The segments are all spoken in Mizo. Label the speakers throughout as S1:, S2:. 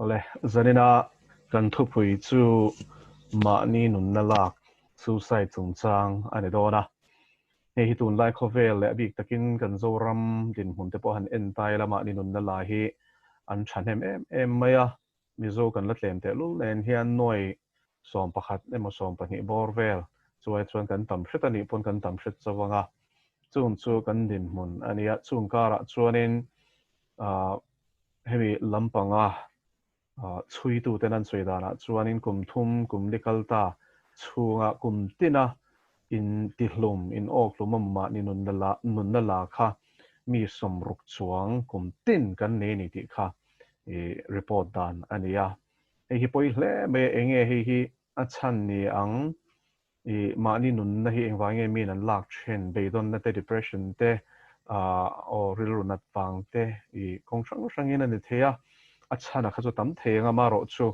S1: Awle, zanina kan thupui chu mahni nunna lak, suicide chungchang a ni dawn a. Hei hi tunlai khawvel leh a bik takin kan Zoram dinhmun te pawh han en ta ila mahni nunna la hi an thahnem em em mai a. Mizo kan la tlem tehlul nen hian nuai 11 emaw 12 bawr vel chuai chuan kan tam hret a nih pawn kan tam hret chauh ang a. Chung chu kan dinhmun a nia. Chung karah chuanin hemi lampanga chhuituten an sawi danah chuanin kum thum kum li kal ta chhunga kum tina in tihlum in awkhlum a mahni nunna la nunna la kha mi 60 chuang kum tin kan nei ni tih kha i report dan a ni a. Hei hi pawi hle mai a, enge hei hi a chhan ni ang I mahni nunna hi engvang nge miin an lak then, beidawnna te, depression te, aw rilru nat vang te i kawng hrang hrangin a ni thei a, a chhan a kha chu tam thei ang a, amaherawh chu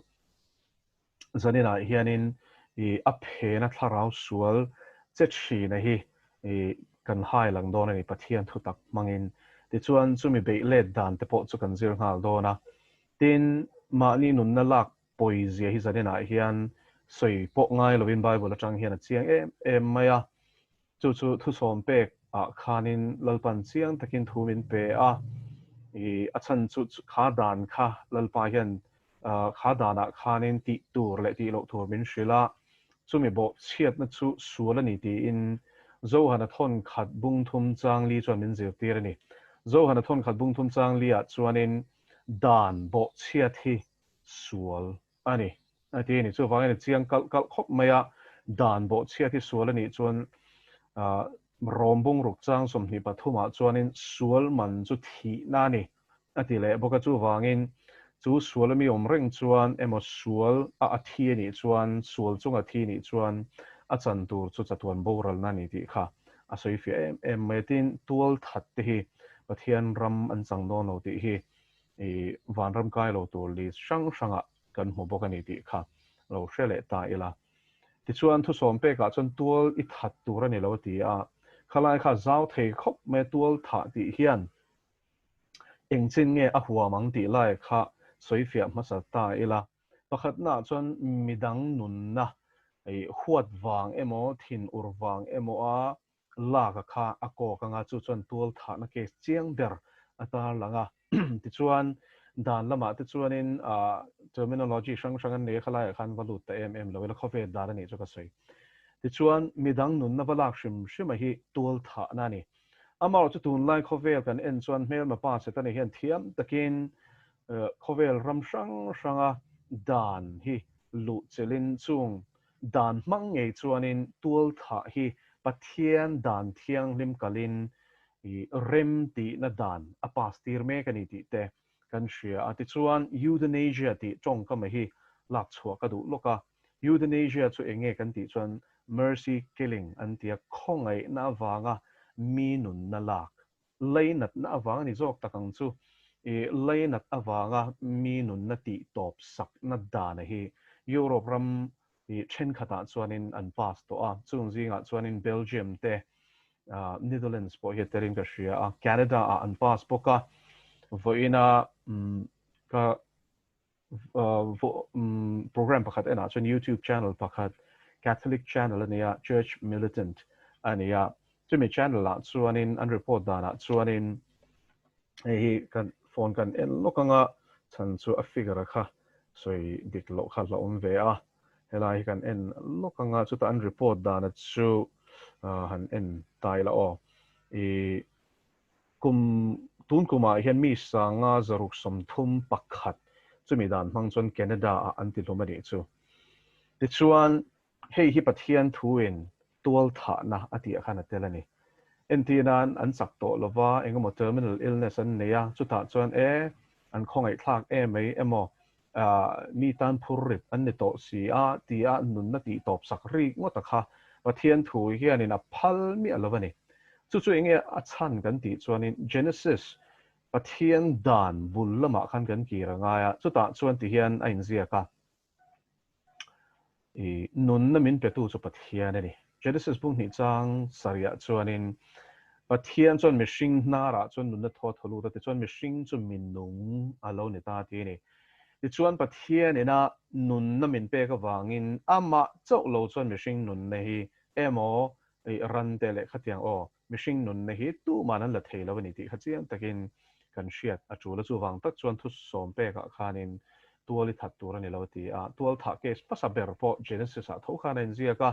S1: zaninah hianin i a phena thlarau sual che thina hi i kan hai lang dawn a ni Pathian thutak hmangin. Tichuan chumi beih let dan te pawh chu kan zir nghal dawn a, tin mahni nunna lak pawizia hi zaninah hian sawi pawh ngai lovin Bible atang hian a chiang em em mai a. Chu chu thusawm pek ah khanin Lalpan chiang takin thu min pe a, i a chhan chu kha dan kha Lalpa hian kha danah khanin tih tur leh tih loh tur min hrilh a, chumi bawh chhiatna chu sual a ni tiin Johana thawn khat bung thum chang li chuan min zirtir a ni. Johana thawn khat bung thum chang li ah chuanin dan bawh chhiat hi sual a ni a ti a ni. Chuvangin a chiang kalh kalh khawp mai a, dan bawhchhiat hi sual a nih chuan Rom bungruk chang 23 ah chuanin sual man chu thihna a ni a ti leh bawk a. Chuvangin chu sual ami awm reng chuan emaw sual a a thi a nih chuan, sual chunga thi a nih chuan a chan tur chu chatuan boralna a ni tih kha a sawi fiah em em mai a. Tin, tual that te hi Pathian ram an chang dawn lo tih hi I vanram kai lo tur list hrang hrangah kan hmu bawk a ni tih kha lo hre leh ta ila. Tichuan thusawm pekah chuan tual i that tur a ni lo a ti a, khalai kha zau thei khawp mai a tual thah tih hian engchin nge a huam ang tih lai kha sawifiah hmasa ta ila. Pakhatnaah chuan midang nunna i huat vang emaw thinur vang emaw a lak a kha a kawk anga chu chuan tual thahna case chiang ber a tarlang a. Tichuan dan lamah te chuanin terminology hrang hrang an nei a khalaiah khan va lut ta em em lo ila khawvel dan a nih chu ka sawi. Tichuan midang nunna va lak hrim hrim a hi tual thahna a ni. Amaherawh chu tunlai khawvel kan en chuan hmelma pa Setana hian thiam takin khawvel ram hrang hranga dan hi luh chelhin chung Dan hmang ngei chuanin tual thah hi Pathian dan thianghlim kalin i rem tihna dan a pass tir mek a ni tih te kan hria a. Tichuan euthanasia tih tawngkama hi lak chhuah ka duh lawk a. Euthanasia chu eng nge kan tih chuan mercy killing an ti a, khawngaihna avanga mi nunna lak Leinatna avang a ni zawk tak ang chu. I leinat avanga mi nunna tih tawp sakna dana hi Europe ram i thenkhatah chuanin an pass tawh a, chung zingah chuanin Belgium te, Netherlands pawh hi a telin ka hria a, Canada ah an pass bawk a, vawiina ka program pakhat enah chuan YouTube channel pakhat Catholic channel a nia, Church Militant a nia. Chumi channel ah chuanin an report danah chuanin hei hi kan phone kan en lawk anga chhan chu a figure a kha sawi dik loh kha la awm ve a. Helai hi kan en lawk anga chutah an report dana chu han en ta ila aw. I Kum tun kumah hian mi sanga 631 chumi dan hmang chuan Canada ah an ti hlum a nih chu. Tichuan, hei hi Pathian thuin tual thahna a tih ah khan a tel a ni. Entir nan an chak tawh lova engemaw terminal illness an nei a, chutah chuan e, an khawngaihthlak emai emaw mi tan phur rit an ni tawh si a tia nunna tih tawp sak rik ngawt a kha Pathian thu hianin a phal miah lo a ni. Chu chu enge a chhan kan tih chuanin Genesis Pathian dan bul lamah khan kan kir a ngai a, chutah chuan tihian a inziak a. I nunna min petu chu Pathian a ni. Genesis bung hnih chang sarihah chuanin Pathian chuan mihring hnarah chuan nunna thaw a thaw lut a, tichuan mihring chu minung a lo ni ta ti a ni. Tichuan Pathian ina nunna min pek avangin amah chauh lo chuan mihring nunna hi emaw ran te leh khatiang aw mihring nunna hi tuman an la thei lo a ni tih kha chiang takin kan hriat a tul a. Chuvang tak chuan thusawm pekah khanin tual i that tur a ni lo a ti a. Tual thah case hmasa ber pawh Genesis ah tho khan a inziak a.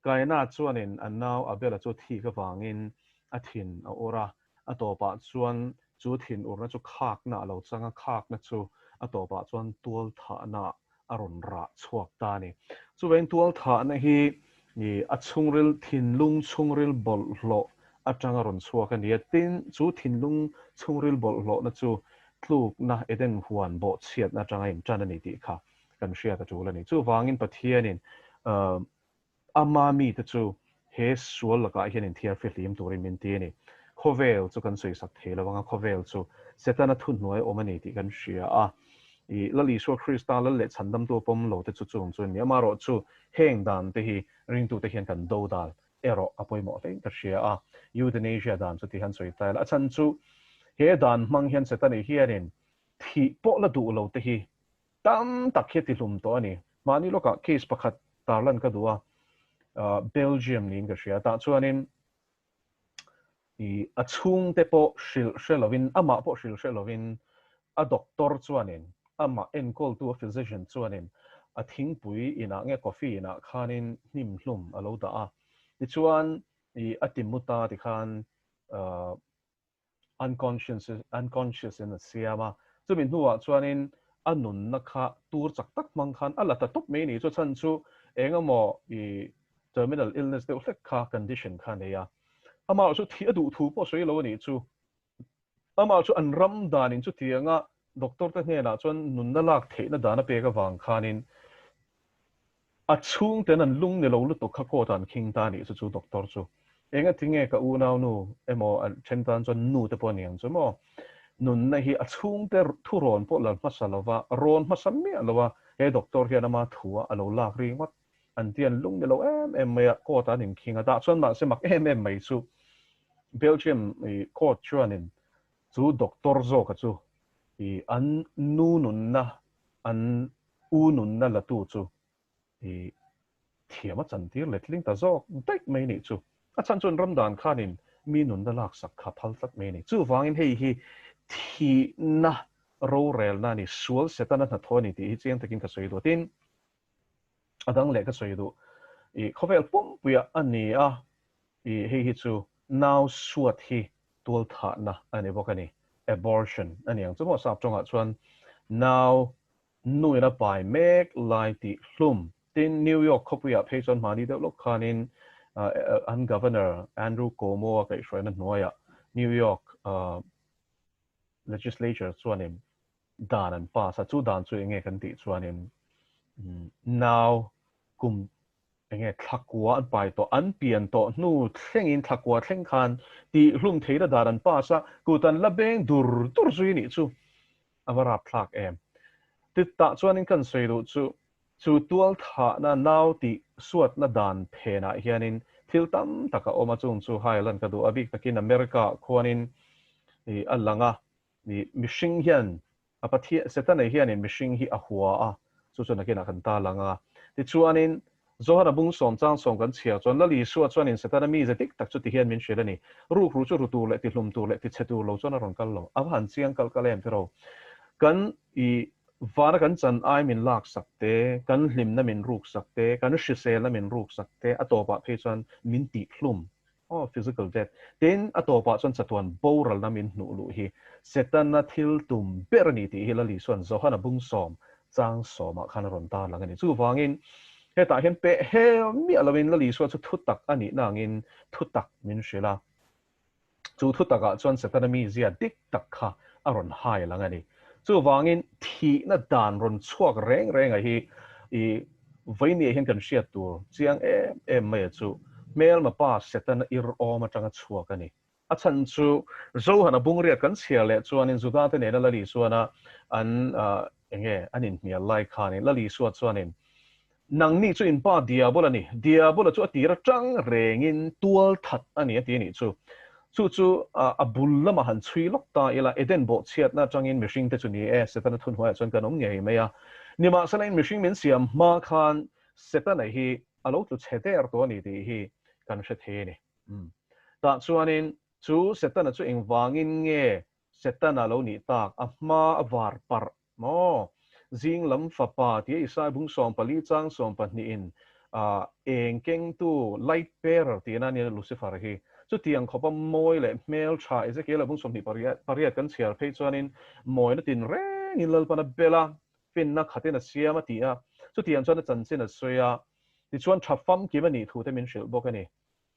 S1: Kaina chuanin a nau Abela chu thik avangin a thin a ur a. A tawpah chuan chu thinurna chu khakna a lo chang a, khakna chu a tawpah chuan tualthahna a rawn rah chhuak ta a ni. Chuvangin tualthahna hi a chhungril thinlung chhungril bawlhhlawh atanga rawn chhuak a ni a, tin chu thinlung chhungril bawlhhlawhna chu tlukna Eden huan bawhchhiatna atanga intan a ni tih kha kan hriat a tul a ni. Chuvangin Pathianin Ama mite chu he sual lakah hian inthiar fihlim turin min ti a ni. Khawvel chu kan sawisak thei lo anga khawvel chu Setana thuhnuai awm a ni tih kan hria a. I Lal Isua Krista lal leh chhandamtu a pawm lo te chu chung chu a ni. Amaherawh chu heng dan te hi ringtute hian kan do dal erawh a pawimawh hlein ka hria a. Euthanasia dan chu ti han sawi ta ila. A chhan chu he dan hmang hian Setani hianin thih pawh la duh lo te hi Tam tak hi a tihlum tawh a ni. Mahni lawkah case pakhat tarlan ka duh a, Belgium niin ka hria. Tah chuanin i a chhungte pawh hrilh hre lovin, amah pawh hrilh hre lovin a doctor chuanin, amah enkawltu a physician chuanin a thingpui inah nge coffee inah khanin hnim hlum a lo dah a. Tichuan i a ti mu ta tikhan unconscious unconscious in a siam a, chumi hnuah chuanin a nunna kha tur chak tak hmang khan a la ta tawp mai ni chu chhan chu eng emaw i terminal illness deuh hlek kha condition kha a nei a, amah chu thih a duh thu pawh sawi lo a nih chu, amah chu an ram danin chutianga doctor te hnenah chuan nunna lak theihna dan a pek avang khanin A chhungten an lung ni lo lutuk kha court ah an khing ta a nih chu chu doctor chu. Enga ti nge ka unau nu emaw a then tan chuan nu te pawh a ni ang chu maw. Nunna hi a chhungte thu rawn pawh la hmasa lova, rawn hmasa miah lo a, he doctor hian ama thu a a lo lak ri ngawt an ti an lung ni lo em em mai a, court ah an inkhing a, tah chuan mahse mak em em mai chu Belgium court chuanin chu doctor zawka chu i an nu nunna an U nunna latu chu i thiam a chantir letling ta zawk daih mai nih chu. A chhan chuan ramdan khanin mi nunna laksak kha phal tlat mai a ni. Chuvangin hei hi thihna rorelna a ni, sual setana hnathawh a ni tih hi chiang takin ka sawi duh a. Tin, a dang leh ka sawi duh, i khawvel pumpuiah a ni a, i hei hi chu nau suat hi tualthahna a ni bawk a ni. Abortion a ni ang chu maw sap tawngah chuan nau Nuin a pai mek lai tih hlum. Tin, New York khawpuiah phei chuan hmani deuh lawk khanin an Governor Andrew Cuomo a kaihhruaina hnuaiah New York Legislature chuanin dan an pass a, chu dan chu enge kan tih chuanin nau kum enge thlakua an pai tawh, an pian tawh hnu thlengin thlakua thleng khan tih hlum theihna dan an pass a, kut an la beng dur dur zui nih chu. A va rapthlak em? Titah chuanin kan sawi duh chu, chu tualthahna nau tih suatna dan phenah hianin thil tam tak a awm a, chung chu Highland ka duh a, bik takin America-ah khuanin ih a lang a, ih mihring hian a Pathian Setana hianin mihring hi a hua a, chu chu nakinah kan ta lang a. Tichuanin Johana bung sawm chang sawm kan chhiar chuan Lal Isua chuanin Setana mize dik tak chu ti hian min hrilh a ni. Rukru chu ru tur leh tihlum tur leh tichhe tur lo chuan a rawn kal lo. A va han chiang kalh kalh em tiraw? Kan i vana kan chan ai min lak sak te, kan hlimna min ruk sak te, kan hriselna min ruk sak te, a tawpah phei chuan min tihhlum, oh, physical death, tin a tawpah chuan chatuan boralna min hnuh luh hi Setana thil tum ber a ni tih hi Lal Isua'n Johana bung sawm chang sawmah khan a rawn tarlang a ni. Chuvangin hetah hian peh hel miah loin Lal Isua chu thutak a nih nangin thutak min hrilh a. Chu thutakah chuan Setana mizia dik tak kha a rawn hai lang a ni. Chuvangin thihna dan rawn chhuak reng renga hi i vawinia hian kan hriat tur chiang em em mai a chu hmelma pa Setana ir awm atanga chhuak a ni. A chhan chu Johana bungriat kan chhiar leh chuanin Juda te nena Lal Isuana an enge an inhnial lai khanin Lal Isua chuanin Nangni chu in pa Diabola ni, Diabola chu a tir atang rengin tual that a ni a ti a nih chu. Chu chu a bul lamah han chhui lawk ta ila, Eden bawhchhiatna atangin mihringte chu ni e, Setana thunhnuaiah chuan kan awm ngei mai a. Nimahsela in mihring min siam hma khan Setana hi a lo tlu chhe der tawh a ni tih hi kan hre thei a ni. Tah chuanin chu Setana chu engvangin nge Setana lo nih tak? A hma a var parh Maw? Zing lam fapa tia Isai bung 14 chang 12 in eng kengtu, light bearer, tihna a nia Lucifer hi. Chutiang khawpa mawi leh hmel tha Ezekiel-a bung 28 kan chhiar phei chuanin mawina tinrengin Lalpan a bel a, finna khatin a siam a ti a. Chutiang chuan a chanchin a sawi a, tichuan tha famkim a nih thu te min hrilh bawk a ni.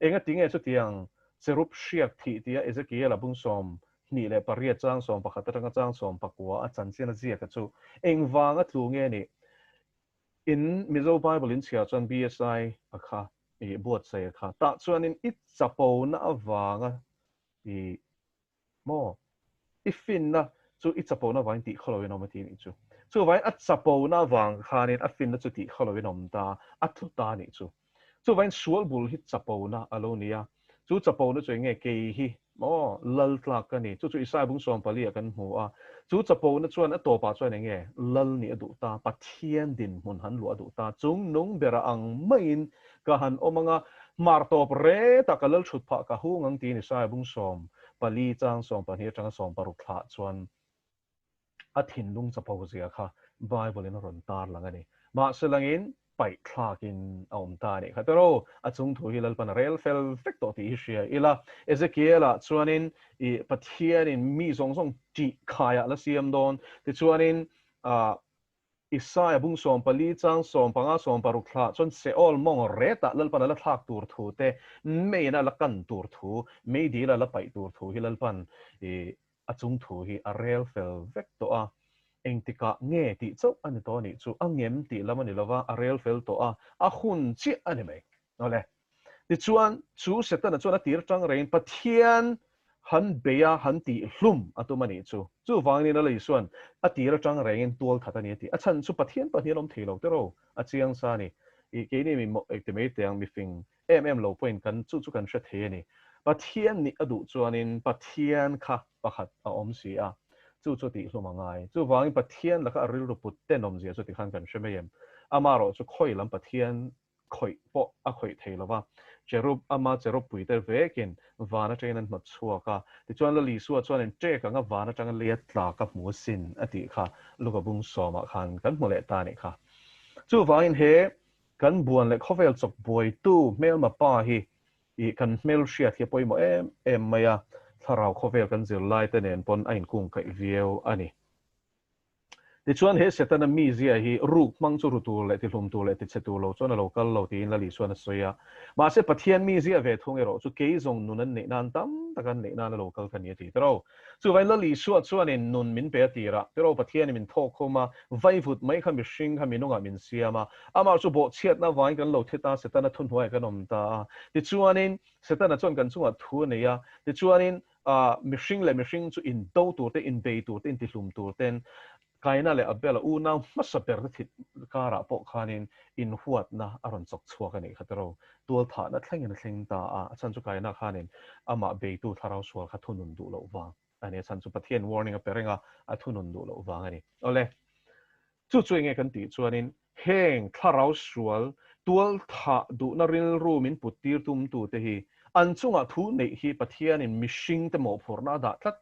S1: Engatinge chutiang cherub hriak thih tia Ezekiel-a bung 28 chang 11 atanga chang 19 a chanchin a ziaka chu engvanga tlu nge nih? In Mizo Bible in chhiar chuan BSI a kha i buatsaih a kha tah chuanin i chapona avanga i Maw? I finna chu i chapona avangin tih khaw loin awm a ti nih chu. Chuvangin a chapona avang khanin a finna chu tih khaw loin awm ta, a tlu ta nih chu. Chuvangin sual bul hi chapona a lo ni a. Chu chapona chu eng nge? Kei hi maw lal tlak ka ni. Chu chu Isaiah bung 14 ah kan hmu a. Chu chapona chuan a tawpah chuan eng nge? Lal nih a duh ta, Pathian dinhmun han luah a duh ta. Chung nung bera ang maiin Ka han awm anga, hmar tawp retah ka lal thut phah ka hung ang tiin Isaiah bung 14 chang 12 atanga 16 thlah chuan a thinlung chapo zia kha Bible in a rawn tar lang a ni. Mahse langin paih thlakin a awm ta a nih kha. Tero, a chung thu hi Lalpan a rel fel vek tawh tih hi hria ila. Ezekiel-ah chuanin i Pathianin mi zawng zawng tih khaiah la siam dawn. Tichuanin ah Isaiah bung 14 chang 15 16 thlah chuan Seol mawng retah Lalpan a la thlak tur thu te, meiin a la kan tur thu, meidil a la paih tur thu hi Lalpan i a chung thu hi a rel fel vek tawh a. Engtikah nge tih chauh a ni tawh a nih chu, a ngem tih lam a ni lova, a rel fel tawh a, a hun chiah a ni mai. Awle. Tichuan, chu Setana chuan a tir tang rengin Pathian han bei a, han tih hlum a tum a nih chu. Chuvangin Lal Isua'n a tir atang rengin tual that a ni a ti. A chhan chu Pathian pahnih an awm thei lo tiraw? A chiang sa a ni. I keini mi eng ti mai teh ang, mifing em em lo pawhin kan chu chu kan hre thei a ni. Pathian nih a duh chuanin Pathian kha pakhat a awm si a, chu chu tih hlum a ngai. Chuvangin Pathian laka a rilru put tenawmzia chu tikhan kan hre mai em? Amaherawhchu khawi lam Pathian khawih pawh a khawih thei lo va. Cherub, ama cherub pui te vekin van atangin an hnawt chhuak a. Tichuan Lal Isua chuanin ṭek anga van atanga leia tla ka hmu asin a tih kha Luka bung sawmah khan kan hmu leh ta a nih kha. Chuvangin he kan buan leh khawvel chawk buaitu hmelma pa hi i kan hmelhriat hi a pawimawh em em mai a, thlarau khawvel kan zirlai te nen pawn a inkungkaih viau a ni. Tichuan, he Setana mizia hi ruk hmang chu ru tur leh tihlum tur leh tichhe tur lo chuan a lo kal lo tiin Lal Isuan a sawi a. Mahse, Pathian mizia ve thung erawh chu kei zawng nun an neih nan tam tak an neih nan a lo kal ka ni a ti tiro. Chuvangin Lal Isua chuanin nun min pe a tirah tiro Pathianin min thawk khum a, vaivut mai kha mihring kha minungah min siam a, amah chu bawhchhiatna avangin kan lo thi ta, Setana thuhnuaiah kan awm ta a. Tichuanin, Setana chuan kan chungah thu a nei a, tichuanin, A mihring leh mihring chu indo tur te, inbei tur te, intihlum tur ten Kaina leh Abela unau hmasa ber te thit karah pawh khanin inhuatna a rawn chawk chhuak a nih kha tiraw. Tualthahna thlengin a thleng ta a, a chhan chu Kaina khanin amah beitu thlarau sual kha thunun duh loh vang a ni. A chhan chu Pathian warning a pe reng a, a thunun duh loh vang a ni. Awle, chu chu enge kan tih chuanin Heng thlarau sual tualthah duhna rilru min put tir tumtute hi an chungah thu neih hi Pathianin mihringte mawhphurhna a dah tlat.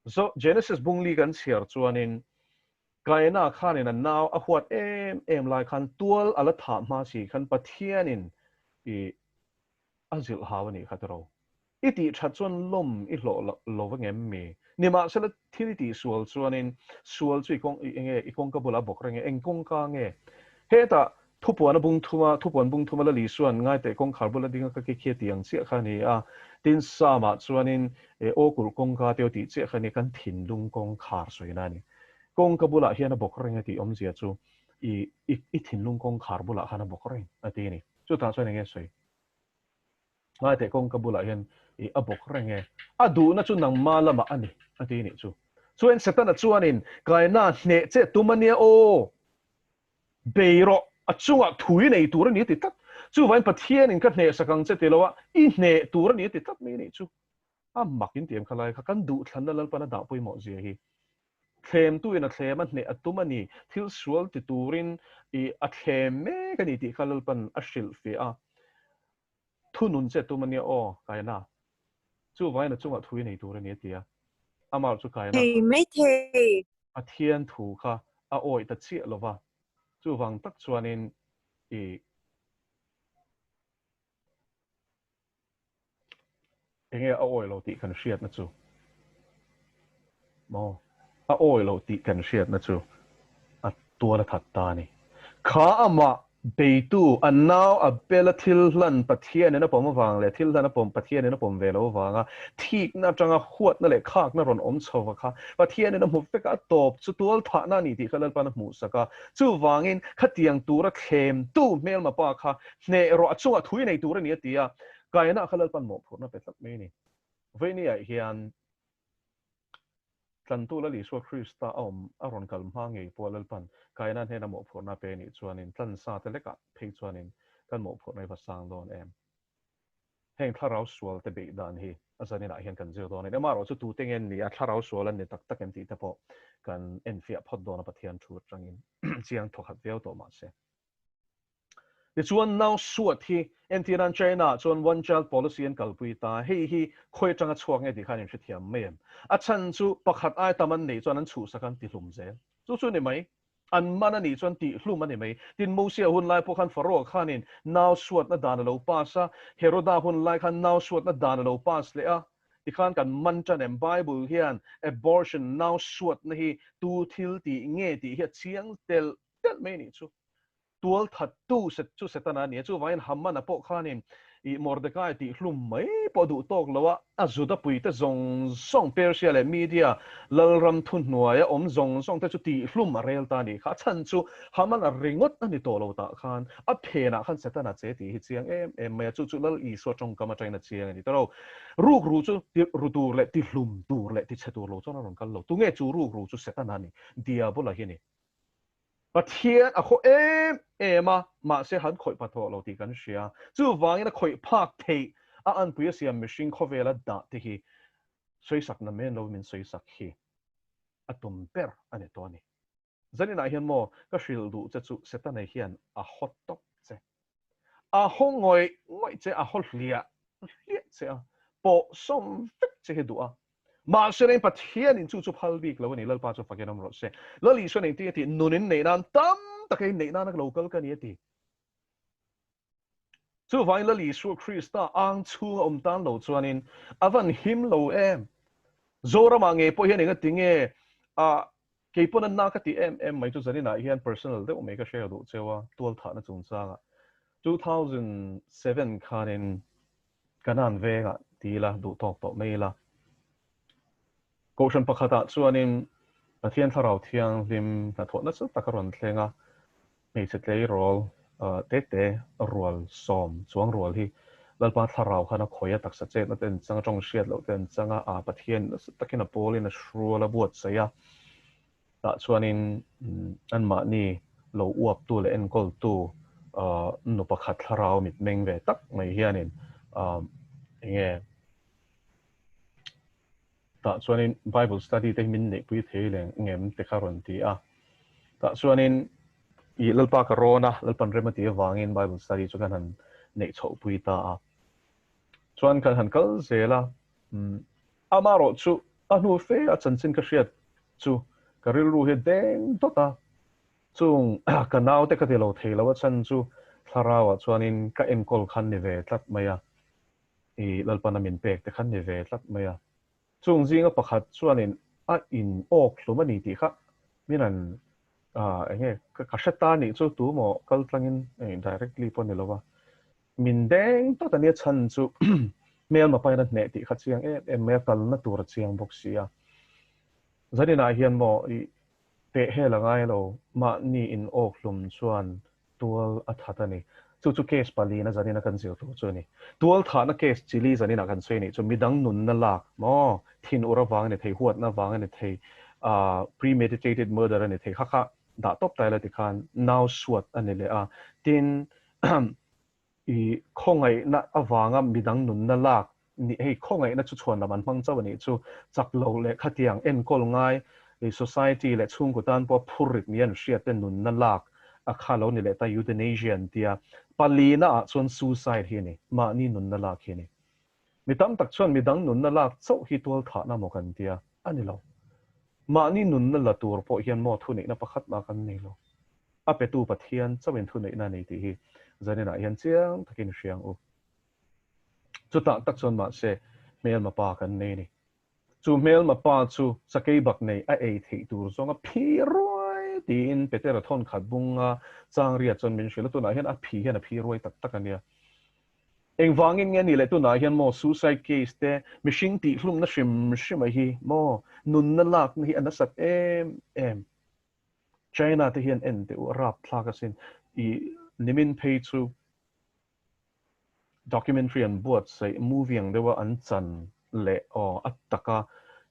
S1: Zo Genesis bungli kan chhiar chuanin Kaina khanin a nau a huat em em lai khan tual a la thah hma si khan Pathianin i a zilh hau a nih kha tiraw. I tih that chuan lawm i hlawh lo va ngem mi? Nimahsela thil i tih sual chuanin sual chu i kawng i enge i kawngka bulah a bawk reng e, eng kawngka nge? Hetah thupuan a bung thum a, thupuan bung thum a Lal Isua'n ngaiteh kawngkhar bula ding a ka ke khi a tih ang chiah kha a ni a, tin Psalm-ah chuanin e aw kulh kawngka te aw tih chiah kha a ni, kan thinlung kawngkhar sawina a ni. Kawngka bulah hian a bawk reng a tih awmzia chu i i thinlung kawngkhar bulah khan a bawk reng a ti a ni. Chutah chuan enge sawi? Ngaiteh kawngka bulah hian i a bawk reng e. A duhna chu nangma lamah a ni, a ti nih chu. Chuan Setana chuanin, Kaina hneh che tum a nia aw, bei rawh, a chungah thui nei tur a ni a ti tlat. Chuvain Pathianin ka hnehsak ang che ti lo a, i hneh tur a ni a ti tlat mai a nih chu. A mak in ti em kha lai kha kan duhthlanna Lalpan a dah pawimawh zia hi. Thlemtu in a thlem a hneh a tum a ni, thil sual ti turin i a thlem mek a ni tih kha Lalpan a hrilhfiah a. Thunun che tum a nia aw, Kaina. Chuvangin a chungah thu i nei tur a ni a ti a. Amah chu Kaina
S2: Thei mai thei.
S1: Pathian thu kha a awih ta chiah lo va, chuvang tak chuanin i Enge a awi lo tih kan hriatna chu maw? A awi lo tih kan hriatna chu a tual a that ta a ni. Kha amah beitu a nau a bela thil hlan Pathianin a pawm avang leh thil hlan a pawm Pathianin a pawm ve lo avanga thikna atanga huatna leh khakna rawn awm chho va kha Pathianin a hmu vek a, a tawp chu tual thahna a ni tih kha Lalpan a hmuhsak a. Chuvangin khatiang tura thlemtu hmelma pa kha Hneh rawh a chungah thui nei tur a ni a ti a, Kaina kha Lalpan mawhphurhna pe tlat mai a ni. Vawinia hian Tlantu Lal Isua Krista a awm a rawn kal hma ngei pawh Lalpan Kaina hnena mawhphurhna pe nih chuanin tlansa te lekah phei chuanin kan mawhphurhna hi va sang dawn em. Heng thlarau sual te beih dan hi a zaninah hian kan zir dawn a ni. Amaherawhchu tute nge an ni a, thlarau sual an ni tak tak em tih te pawh kan enfiah phawt dawn a Pathian thu atangin chiang thawkhat viau tawh mahse. Tichuan nau suat hi entir nan China ah chuan one child policy an kalpui ta, hei hi khawi atanga chhuak nge tih khan in hrethiam mai em? A chhan chu pakhat ai tam an neih chuan an chhuhsak an tihlum zel. Chu chu ni mai. An man a nih chuan tihlum a ni mai. Tin Mosia hun lai pawh khan Pharaoh khanin nau suatna dan a lo pass a, Heroda hun lai khan nau suatna dan a lo pass leh a, tikhan kan man tan em? Bible hian abortion nau suatna hi tu thil tih nge tih hi a chiang telh telh mai a nih chu. Tual thattu set chu Setana a ni a, chuvangin Hamana pawh khanin ih Mordecai tih hlum mai pawh duh tawk lo a, a Juda puite zawng zawng Persia leh Media lalram thuhnuaia awm zawng zawng te chu tih hlum a rel ta a nih kha. A chhan chu Hamana ringawt a ni tawh lo tah khan a phenah khan Setana che tih hi chiang em em mai a, chu chu Lal Isua tawngkam atangin a chiang a ni. Tawh lo, rukru chu ti ru tur leh ti hlum tur leh ti chhe tur lo chuan a rawn kal lo. Tunge chu rukru chu Setana a ni, Diabola hi a ni. Pathian a khaw em em a, mahse han khawih pha tawh lo tih kan hria. Chuvangin a khawih phak theih a anpui a siam mihring khawvela dah te hi sawisak na men lo min sawisak hi a tum ber a ni tawh a ni. Zaninah hian maw ka hrilh duh che chu Setana hian a haw tawp che. A haw ngawih ngawih che, a haw hliah hliah che a, pawh sawm vek che hi duh a. Mahse reng Pathianin chu chu phal bik lo a ni, Lalpa chu fakin awm rawh se. Lal Isuan engtin a tih? Nun in neih nan tam taka in neih nana lo kal ka ni a ti. Chuvangin Lal Isua Krista ang chhunga awm tan lo chuanin a van him lo em. Zoramah ngei pawh hian engati nge a Kei pawn a na ka ti em em mai chu zaninah hian personal deuh mai ka share duh cheu a, tualthahna chungchangah. 2007 khanin Kanan vengah ti ila, duh tawk tawh mai ila. Kohhran pakhatah chuanin Pathian Thlarau Thianghlim hnathawh nasa tak a rawn thleng a, Hmeichhe tleirawl tete rual sawm chuang rual hi Lalpa thlarau khan a khawih a, taksa chetna te an chang a, tawng hriat loh te an chang a, aa Pathian nasa takin a pawlin a hrual a buatsaih a, tah chuanin anmahni lo uaptu leh enkawltu nu pakhat thlarau mitmeng ve tak mai hianin enge Tah chuanin Bible study te hi min neihpui thei leh ngem te kha rawn ti a. Tah chuanin i Lalpa ka rawn a, Lalpan rem a tih avangin Bible study chu kan han neih chhohpui ta a. Chuan kan han kal zel a, amaherawh chu a hnu fe a chanchin ka hriat chu ka rilru hi deng dawt a. Chung ka naute ka ti lo thei lo a chhan chu thlarauah chuanin ka enkawl khan ni ve tlat mai a. I Lalpana min pek te khan ni ve tlat mai a. Chung zinga pakhat chuanin a in awk hlum a ni tih kha min rawn eng nge ka hre ta nih chu tu maw kal tlangin directly pawh ni lo va. Min deng tawt a nia chhan chu hmelma pain a hneh tih kha chiang em em mai a kalna tur a chiang bawk si a. Zaninah hian maw i peh hel a ngai lo mahni in awk hlum chuan tual a that a ni. Chu chu case palina zanina kan zir tur chu a ni. Tual thahna case chili zanina kan sawi a nih chu midang nunna lak maw thin ur avang a ni thei, huatna avang a ni thei, premeditated murder a ni thei kha kha dah tawp ta ila tikhan nau suat a ni leh a. Tin, i khawngaihna avanga midang nunna lak. Ni hei khawngaihna chu chhuan lam an hmang chauh a nih chu. Chak lo leh khatiang enkawl ngai society leh chhungkaw tan pawh phur rit ni an hriat te nunna lak a kha lo ni leh ta euthanasia an tia. Palina ah chuan suicide hi a ni, mahni nunna lak hi a ni. Mi tam tak chuan midang nunna lak chauh hi tualthahna maw kan tia, a ni lo. Mahni nunna la tur pawh hian maw thuneihna pakhat mah kan nei lo. A petu Pathian chauhin thuneihna a nei tih hi zaninah hian chiang takin i hria ang u. Chutah tak chuan mahse hmelma pa kan nei a ni. Chu hmelma pa chu sakei bak nei a ei theih tur zawnga phi ruai tiin Petera thawn khat bunga changria chuan min hrilh a, tunah hian a phi hian a phi ruai tak tak a nia. Engvangin nge ni leh tunah hian maw suicide case te mihring tihhlumna hrim hrim a hi maw nunna lakna hi a nasat em em. China te hian en teh u a rapthlak asin i nimin phei chu Documentary an buatsaih movie ang deuha an chan leh aw a taka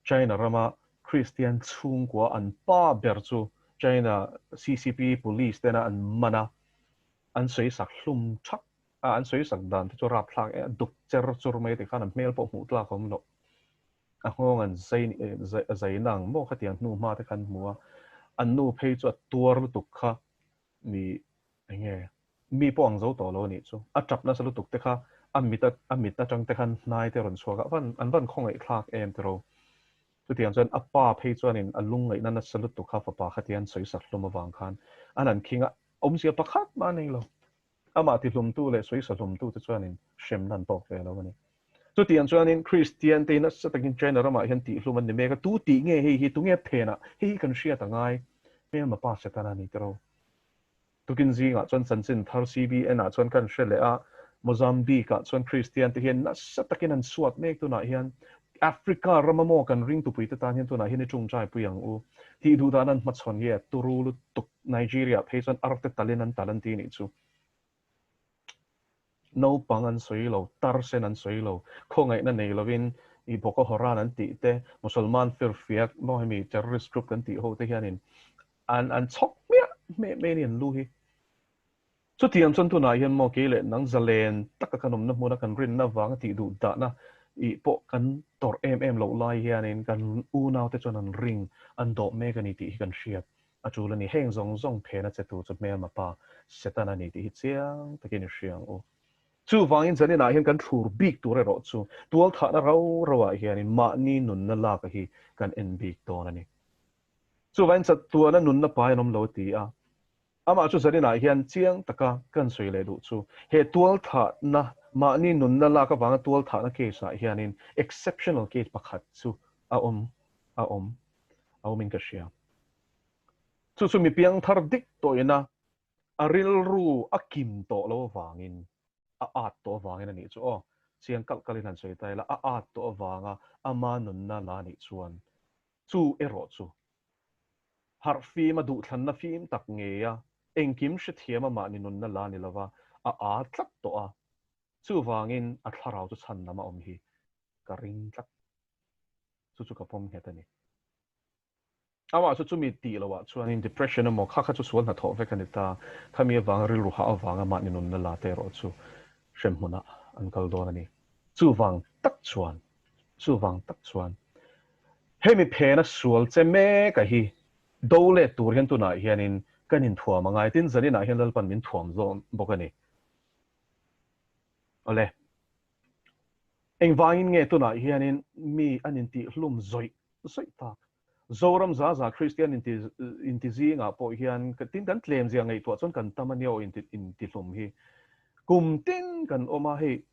S1: China rama Kristian chhungkua an pa ber chu China CCP police tena an man a, an sawisak hlum thak a, an sawisak dan te chu rapthlak e a duk cher chur mai tikhan an hmel pawh hmuh tlak a awm loh. A nghawng an zai zai na ang maw khatiang hnu hma te khan hmu a, an nu phei chu a tuar lutuk kha mi enge Mi pawh ang zo tawh lo a nih chu. A tap nasa lutuk te kha a mit a mit atang te khan hnai te rawn chhuak a, van an van khawngaih thlak em tiraw. Chutiang chuan a pa phei chuanin a lungngaihna nasa lutuk kha fapa kha tian sawi sak hlum avang khan an han khing a, awmzia pakhat mah a nei lo. Amah tihlumtu leh sawi sa hlumtu te chuanin hremna an tawk ve lo a ni. Chutiang chuanin Kristian te hi nasa takin China ramah hian tihlum an ni mek a, tu tih nge hei hi, tunge phenah hei hi kan hriat a ngai, hmelma pa Setana a ni tiraw. Tukin zingah chuan chanchin thar CBN ah chuan kan hre leh a, Mozambique ah chuan Kristian te hian nasa takin an suat mek tunah hian Africa rama maw kan ringtupui te tan hian tunah hian i tawngtai pui ang u tih duh dan an hmachhawn hi a turu lutuk Nigeria phei chuan arte talin an tal an ti nih chu. Naupang an sawi lo, tar sen an sawi lo, khawngaihna nei lovin i Boko Haram an tih te, Musalman firfiak maw hemi terrorist group kan tih ho te hianin An an chhawk hmiah hmeh mai a ni an lu hi. Chutiang chuan tunah hian maw kei leh nang zalen taka kan awmna hmuna kan rinna avanga tih duh dahna ih pawh kan tawrh em em loh lai hianin kan unaute chuan an ring an dawh mek a ni tih hi kan hriat a tul a ni. Heng zawng zawng phena che tur chu hmelma pa Setana a ni tih hi chiang takin i hria ang u. Chuvangin zaninah hian kan thlur bik tur erawh chu tualthahna rau rauah hianin mahni nunna laka hi kan en bik dawn a ni. Chuvain chatuana nunna pai an awm lo a ti a. Amah chu zaninah hian chiang taka kan sawi leh duh chu he tualthahna, mahni nunna lak avanga tualthahna case ah hianin exceptional case pakhat chu a awm a awm a awmin ka hria. Chu chu mi piangthar dik tawhina a rilru a kim tawh lo avangin a at tawh avangin a nih chu aw. Chiang kalh kalhin han sawi ta ila, a at tawh avanga ama nunna la nih chuan Chu erawh chu harh fim a duhthlanna fim tak ngei a, engkim hrethiam a mahni nunna la ni lova a aa tlat tawh a, chuvangin a thlarau chu chhan lam a awm hi ka ring tlat. Chu chu ka pawm nghet a ni. Amah chu chumi tih loh ah chuanin depression emaw kha kha chu sual hnathawh vek a ni ta, khami avanga rilru hah avanga mahni nunna la te erawh chu hremhmunah an kal dawn a ni. Chuvang tak chuan Chuvang tak chuan hemi phena sual che mek a hi do let tur hian tunah hianin kan inthuam a ngai. Tin, zaninah hian Lalpan min thuam zawn bawk a ni. Awle, engvangin nge tunah hianin mi an intihhlum zawih zawih tak? Zoram za za Kristian inti inti zingah pawh hian tin kan tlem zia ngaihtuah chuan kan tam a nia aw inti intihlum hi. Kum tin kan awm a, hei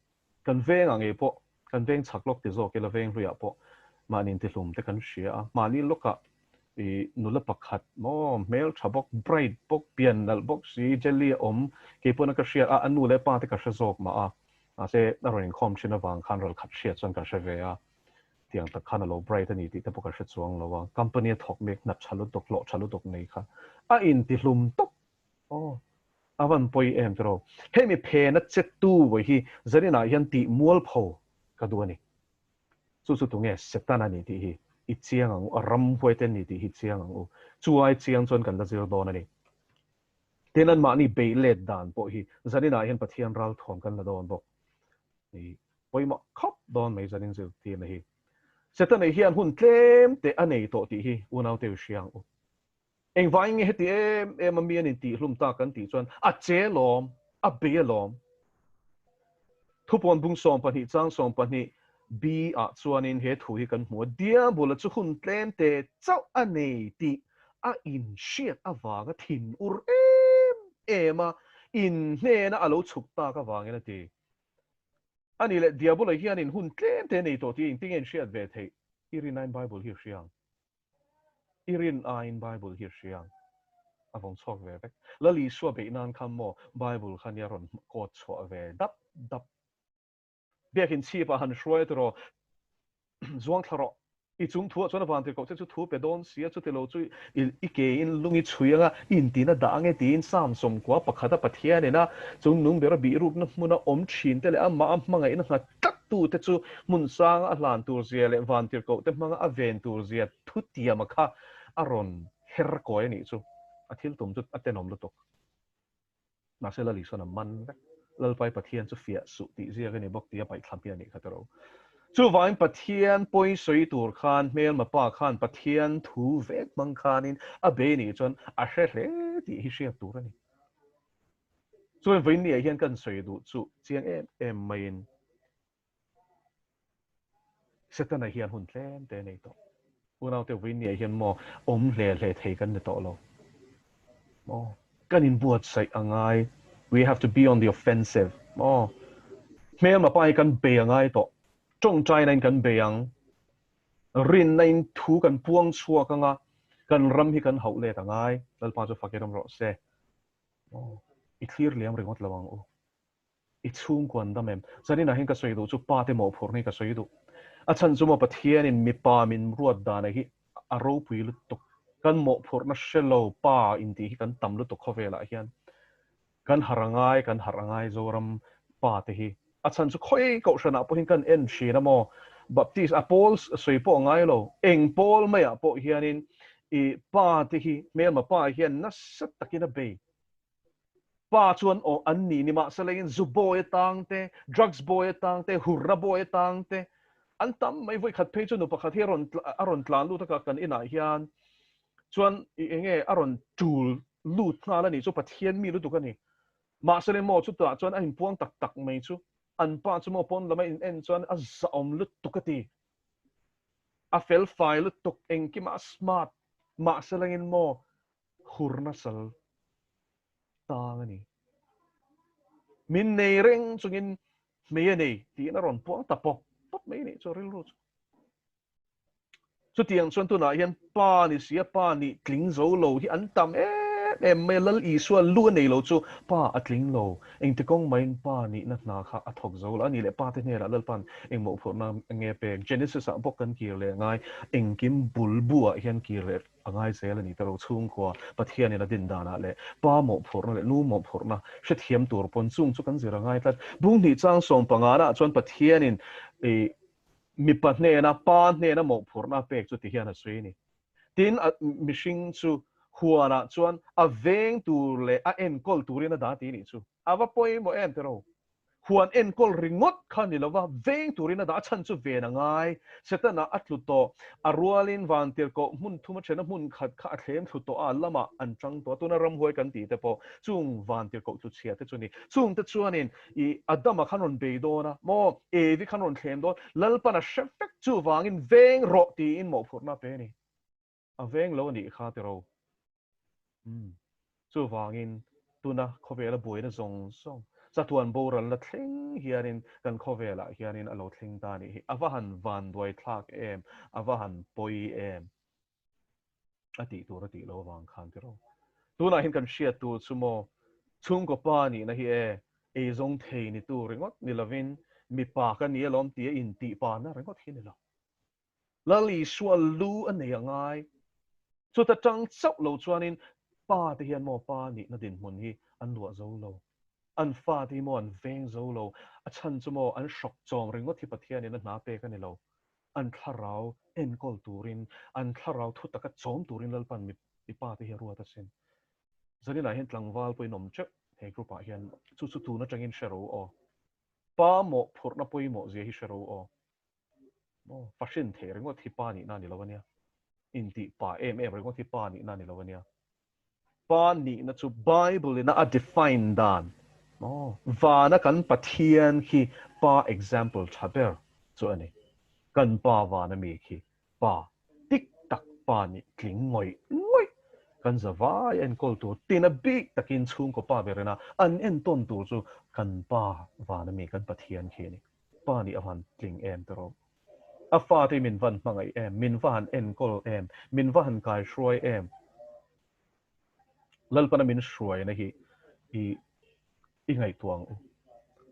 S1: Kan vengah ngei pawh, kan veng chhak lawk ti zawk ila veng hluiah pawh mahni intihlum te kan hria a, mahni lawkah i nula pakhat maw hmel tha bawk, bright bawk, pian nalh bawk si, jelly a awm, kei pawhin a ka hriat a, a nu leh pa te ka hre zawk mah a, mahse a rawn inkhawm thin avang khan ralkhat hriat chuan ka hre ve a, tiang tak khan a lo bright a ni tih te pawh ka hre chuang lo a, company a thawk mek hnat tha lutuk, hlawh tha lutuk nei kha a intihlum tawp. Aw. A van pawi em tiraw? Hemi phena che tu vawi hi zaninah hian tih mualpho ka duh a ni. Chu chu tunge Setana ni tih hi i chiang ang u, a ram huaite ni tih hi chiang ang u. Chu ai chiang chuan kan la zir dawn a ni. Tin, anmahni beih let dan pawh hi zaninah hian Pathian ralthuam kan la dawn bawk. Pawimawh khawp dawn mai zanin zirtirna hi. Setana hian hun tlem te a nei tawh tih hi unaute u hria ang u. Engvangin nge heti em em a mi an intihhlum ta kan tih chuan a che lawm, a bei alawm. Thupawn bung 12 chang 12 B ah chuanin he thu hi kan hmu a, Diabula chu hun tlem te chauh a nei tih a inhriat avanga thinur em em a inhnena a lo chhuk tak avangin a ti. A nih leh Diabula hianin hun tlem te nei tawh tih engtin nge inhriat ve theih? I rin aiin Bible hi a hria ang. I rin aiin Bible hi a hria ang. A vawng chhuak ve vek. Lal Isua beih nan khan maw Bible kha nia rawn kawt chhuah ve dap dap. Biakin chhipah han hruai tiraw zuang thla rawh. I chung thuah chuan a van tirhkoh che chu thu pe dawn si a, chuti lo chu i ke in lung i chhui anga i intin a dah ange tiin Psalm 91 a Pathianin a chung nung bera bihrukna hmuna awm thin te leh amah a hmangaihna nghat tlat tute chu hmun sanga a hlan tur zia leh van tirhkoh te hmanga a ven tur zia thutiama kha a rawn her kawi a nih chu. A thil tum chu a tenawm lutuk. Mahse Lal Isuan a man vek. Lalpai Pathian chu fiah suh tih ziak a ni bawk tih a paih thlam hi a nih kha tiro. Chuvangin Pathian pawi sawi tur khan hmelma pa khan Pathian thu vek hmang khanin a bei nih chuan a hre hle tih hi hriat tur a ni. Chuan vawiin hian kan sawi duh chu chiang em em maiin Setana hian hun tlem te nei tawh. Unaute vawiin hian maw awm hle hle thei kan ni tawh lo. Maw kan inbuatsaih a ngai. We have to be on the offensive. Maw hmelma pa hi kan bei a ngai tawh. Tawngtaina in kan bei ang. Rinna in thu kan puang chhuak anga kan ram hi kan hauh let a ngai. Lalpa chu fakin awm rawh se. Maw i thlir liam ringawt lo ang u. I chhungkua an dam em? Zaninah hian ka sawi duh chu pa te mawhphurhna hi ka sawi duh. A chhan chu maw Pathianin mipa min ruat dana hi a ropui lutuk. Kan mawhphurhna hre lo pa intih hi kan tam lutuk khawvelah hian. Kan harh a ngai, kan harh a ngai Zoram pa te hi. A chhan chu khawi kohhranah pawhin kan en thin a maw? Baptist a pawl sawi pawh a ngai lo. Eng pawl maiah pawh hianin i pa te hi hmelma pa hian nasa takin a bei. Pa chuan aw an ni nimahsela in zu bawi atang te, drugs bawi atang te, hurna bawi atang te an tam mai vawi khat phei chu nu pakhat hi a rawn a rawn tlan lut a kan inah hian chuan i enge a rawn tul lut nghal a nih chu Pathian mi lutuk a ni. Mahsela maw chutah chuan a inpuang tak tak mai chu an pa chu maw pawn lama in en chuan a zahawm lutuk a ti. A fel fai lutuk engkimah a smart mahsela in maw hurna sal tang a ni. Min nei reng chungin hmei a nei tiin a rawn puang ta pawp pawp mai nih chu rilru chu. Chutiang chuan tunah hian pa ni si a pa nih tling zo lo hi an tam em em mai a, Lal Isua lu a nei lo chu pa a tling lo. Engti kawng maiin pa nihna hna kha a thawk zo lo a ni leh pa te hnenah Lalpa'n engmawhphurhna nge pek. Genesis ah bawk kan kir leh ngai engkim bul bu ah hian kir leh A ngai zel a ni ta ro chhungkhua Pathianin a din danah leh pa mawhphurhna leh nu mawhphurhna hrethiam tur pawn chung chu kan zir a ngai tlat. Bung hnih chang 15 ah chuan Pathianin i mipa hnena pa hnena mawhphurhna a pek chu ti hian a sawi a ni. Tin, a mihring chu huanah chuan a veng tur leh a enkawl turin a dah ti nih chu. A va pawimawh em tiraw? Huan enkawl ringawt kha ni lova veng turin a dah a chhan chu ven a ngai. Setana a tlu tawh. A rualin vantirhkoh hmun thum a thena hmun khat kha a thlem thlu tawh a, lamah an tang tawh a. Tuna ramhuai kan tih te pawh chung vantirhkoh tlu chhia te chu ni. Chung te chuanin i Adama khan rawn bei dawn a, maw Evi khan rawn thlem dawn, Lalpan a hre vek chuvangin veng rawh tiin mawhphurhna a pe a ni. A veng lo a nih kha tiraw? Umm. Chuvangin tuna khawvela buaina zawng zawng, chatuan boralna thleng hianin kan khawvelah hianin a lo thleng ta anih hi. A va han vanduai thlak em, a va han pawi em a tih tur a tih loh avang khan tiraw. Tunah hian kan hriat tur chu maw chhungkaw pa nihna hi e eizawng thei ni tur ringawt ni lovin mipa ka ni alawm tia intih pa na ringawt hi ni lo. Lal Isua lu a nei a ngai. Chuta tang chauh lo chuanin pa te hian maw pa nihna dinhmun hi an luah zo lo. An fa te hi maw an veng zo lo. A chhan chu maw an hrawk chawm ringawt hi Pathianin a hna pek a ni lo. An thlarau enkawl turin, an thlarau thu taka chawm turin Lalpan mipa te hi a ruat asin. Zaninah hian tlangval pawhin awm teuh he group ah hian chu chu tun atangin hre ro aw. Pa mawhphurhna pawimawh zia hi hre ro aw. Maw? Fa hrin thei ringawt hi pa nihna a ni lo a nia. Intih pa em em ringawt hi pa nihna a ni lo a nia. Pa nihna chu Bible ina a define dan, maw? Vana kan Pathian khi pa example tha ber chu a ni. Kan Pa vana mi khi Pa tik tak pa nih tling ngawih ngawih kan za vai enkawl tur tina bik takin chhungkaw pa ber ina an entawn tur chu kan Pa vana mi kan Pathian khi a ni. Pa nih a van tling em te rawh. A fate hi min van hmangaih em, min va han enkawl em, min va han kaihruai em. Lalpana min hruaina hi i i ngaihtuah ang u.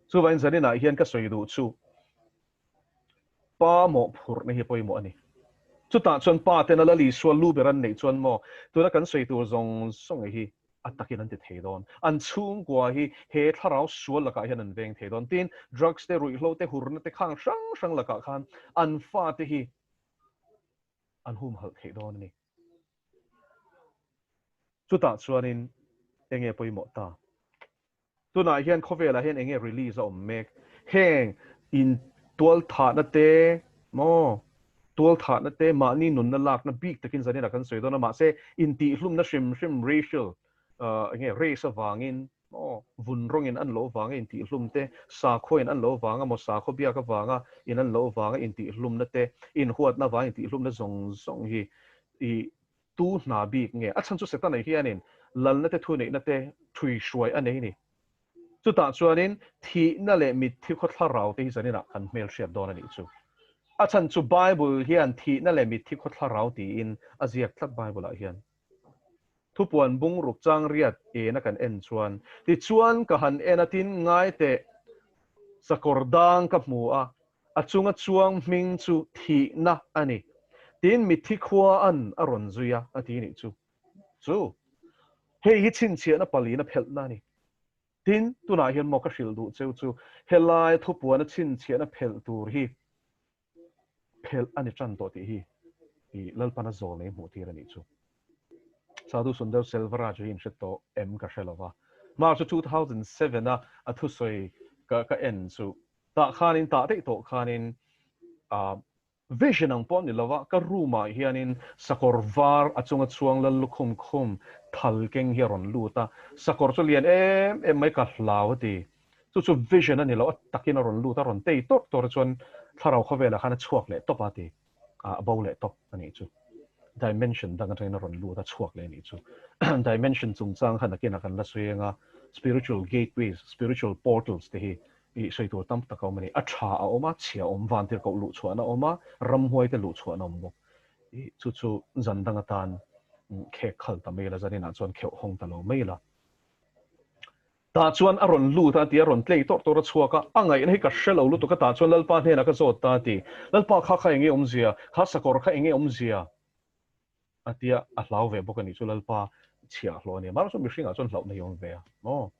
S1: Chuvangin zaninah hian ka sawi duh chu Pa mawhphurhna hi pawimawh a ni. Chutah chuan pa tena Lal Isua lu ber an neih chuan maw tuna kan sawi tur zawng zawng hi a takin an ti thei dawn. An chhungkua hi he thlarau sual lakah hian an veng thei dawn. Tin, drugs te, ruihhlo te, hurna te khang hrang hrang lakah khan an fate hi an humhalh thei dawn a ni. Chutah chuanin enge pawimawh ta? Tunah hian khawvelah hian enge release a awm mek? Heng in tualthahna te maw, tualthahna te mahni nunna lakna bik takin zanin ah kan sawi dawn a, mahse intihhlumna hrim hrim racial enge race avangin maw, vun rawngin an lo vanga intihhlum te, sakhaw in an lo vanga maw sakhaw biak avanga in an lo vanga intihhlumna te, inhuatna avanga intihhlumna zawng zawng hi i Tu hna bik nge? A chhan chu Setana hianin lalna te thuneihna te thui hruai a nei ni. Chutah chuanin thihna leh mitthi khaw thlarau te hi zaninah kan hmelhriat dawn a nih chu. A chhan chu Bible hian thihna leh mitthi khaw thlarau tiin a ziak tlat Bible-ah hian. Thupuan bungruk chang riat ena kan en chuan, Tichuan ka han en a tin ngai teh sakawr dang ka hmu a, A chunga chuang hming chu thihna a ni. Tin, mitthi khua an a rawn zui a, a ti nih chu. Chu. Hei hi chhinchhiahna palina phelhna a ni. Tin, tunah hian maw ka hrilh duh cheu chu, helai thupuana chhinchhiahna phelh tur hi phelh a ni tan tawh tih hi i Lalpana zawl nei hmuh tir a nih chu. Sadhu Sundar Selvaraj hi in hre tawh em ka hre lova. March 2007 a a thusawi ka ka en chu Tah khanin, tah daih tawh khanin ah vision ang pawh a ni lova, ka room ah hianin sakawr var a chunga chhuang lal lukhum khum thal keng hi a rawn lut a, sakawr chu lian em em mai ka hlau a ti. Chu chu vision a ni lo, a takin a rawn lut a, rawn tei tawrh tawrh a chuan thlarau khawvelah khan a chhuak leh tawp a ti. A bo leh tawp a nih chu. Dimension dang atangin a rawn lut a chhuak leh a nih chu. Dimension chungchang kha nakinah kan la sawi eng a, spiritual gateways, spiritual portals te hi i sawi tur tam tak a awm a ni. A tha a awm a, chhia a awm, vantirhkoh luh chhuahna a awm a, ramhuai te luh chhuahna a awm bawk. I chu chu zan dang atan khek khal ta mai la, zaninah chuan kheuh hawng ta lo mai la. Tah chuan a rawn lut a ti, a rawn tlei tawrh tawrh a chhuak a, a ngaihna hi ka hre lo lutuk a, tah chuan Lalpa hnenah ka zawt ta a ti. Lalpa kha kha enge awmzia? Kha sakawr kha enge awmzia? A ti a, a hlau ve bawk a nih chu Lalpa chhiah hlawh a ni. Mahse mihringah chuan hlauhna hi a awm ve a maw?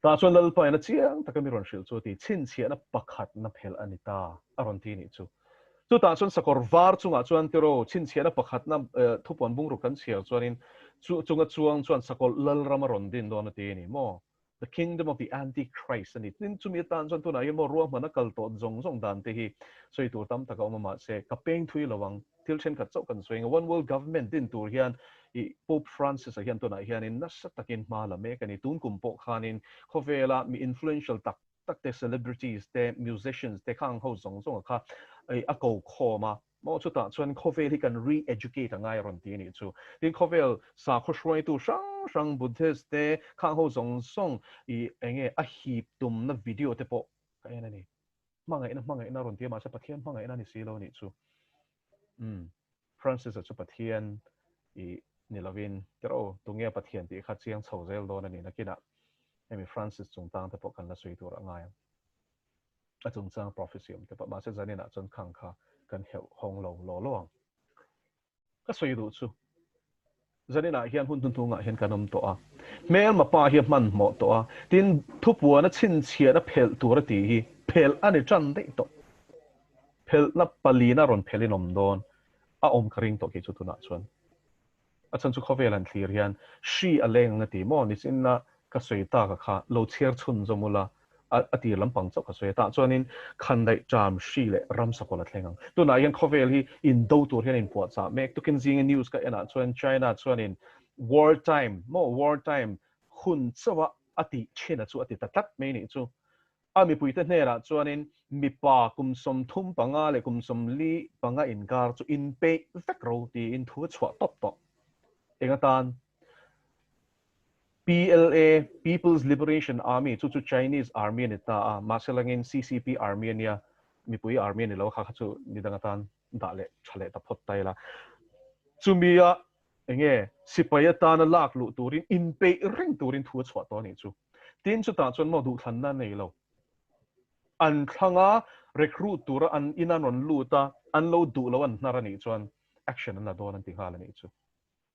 S1: Tah chuan Lalpa in a chiang taka mi rawn hrilh chu a ti, chhinchhiahna pakhatna phelh a ni ta a rawn ti a nih chu. Chutah chuan sakawr var chungah chuan tiraw chhinchhiahna pakhatna thupuan bungruk kan chhiar chuanin chu chunga chuang chuan sakawlh lalram a rawn din dawn a ti a ni maw? The kingdom of the anti-Christ a ni. Tin, chumi atan chuan tunah hian maw ruahman a kal tawh zawng zawng dan te hi sawi tur tam tak a awm a mahse ka peng thui lo ang. Thil thenkhat chauh kan sawi ang a, One World Government din tur hian i Pope Francis-a hian tunah hianin nasa takin hma la mek a ni. Tun kum pawh khanin khawvela mi influential tak tak te, celebrities te, musicians te khang ho zawng zawnga kha a ko khawm a, maw chutah chuan khawvel hi kan re-educate a ngai a rawn ti a nih chu. Tin, khawvel sakhaw hruaitu hrang hrang Buddhist te khang ho zawng zawng i enge a hip tumna video te pawh ka en a ni. Hmangaihna hmangaihna a rawn ti a, mahse Pathian hmangaihna a ni si lo a nih chu. Umm Francis-a chu Pathian i ni lovin tiraw tunge a Pathian tih kha chiang chho zel dawn a ni nakinah hemi Francis chungtang te pawh kan la sawi tur a ngai ang. A chungchang prophecy awm te pawh mahse zaninah chuan khang kha kan heuh hawng lo law law ang. Ka sawi duh chu zaninah hian hun hnuhnungah hian kan awm tawh a, hmelma pa hi a hmanhmawh tawh a, tin thupuana chhinchhiahna phelh tur a tih hi phelh a ni tan daih tawh. Phelhna palina rawn phelhin awm dawn a awm ka ring tawh kei chu tunah chuan. A chhan chu khawvel han thlir hian hri a leng ang a ti maw? Nichinna ka sawi taka kha lo chhiar chhun zawm ula. A tir lampang chauh ka sawi a, tah chuanin khandaih ṭam hri leh ramsa kawlh a thleng ang. Tunah hian khawvel hi indo tur hian a inpuahchah mek. Tukin zinga news ka enah chuan China chuanin war time maw war time hun chauha a tih thin a chu a ti ta tlat mai nih chu. A mipuite hnenah chuanin mipa kum 35 leh kum 45 inkar chu inpeih vek ro tiin thu a chhuah tawp tawh. Eng atan? PLA, People's Liberation Army, chu chu Chinese Army a ni ta a, mahse langin CCP Army a nia, mipui Army a ni lo, kha kha chu nidang atan dah leh tha leh ta phawt ta ila. Chumia enge sipai atana lak luh turin inpeih reng turin thu a chhuah tawh a nih chu. Tin chutah chuan maw duhthlanna a nei lo. An thlanga recruit tura an ina rawn lut a, an lo duh lo an hnar a nih chuan action an la dawn an ti nghal a nih chu.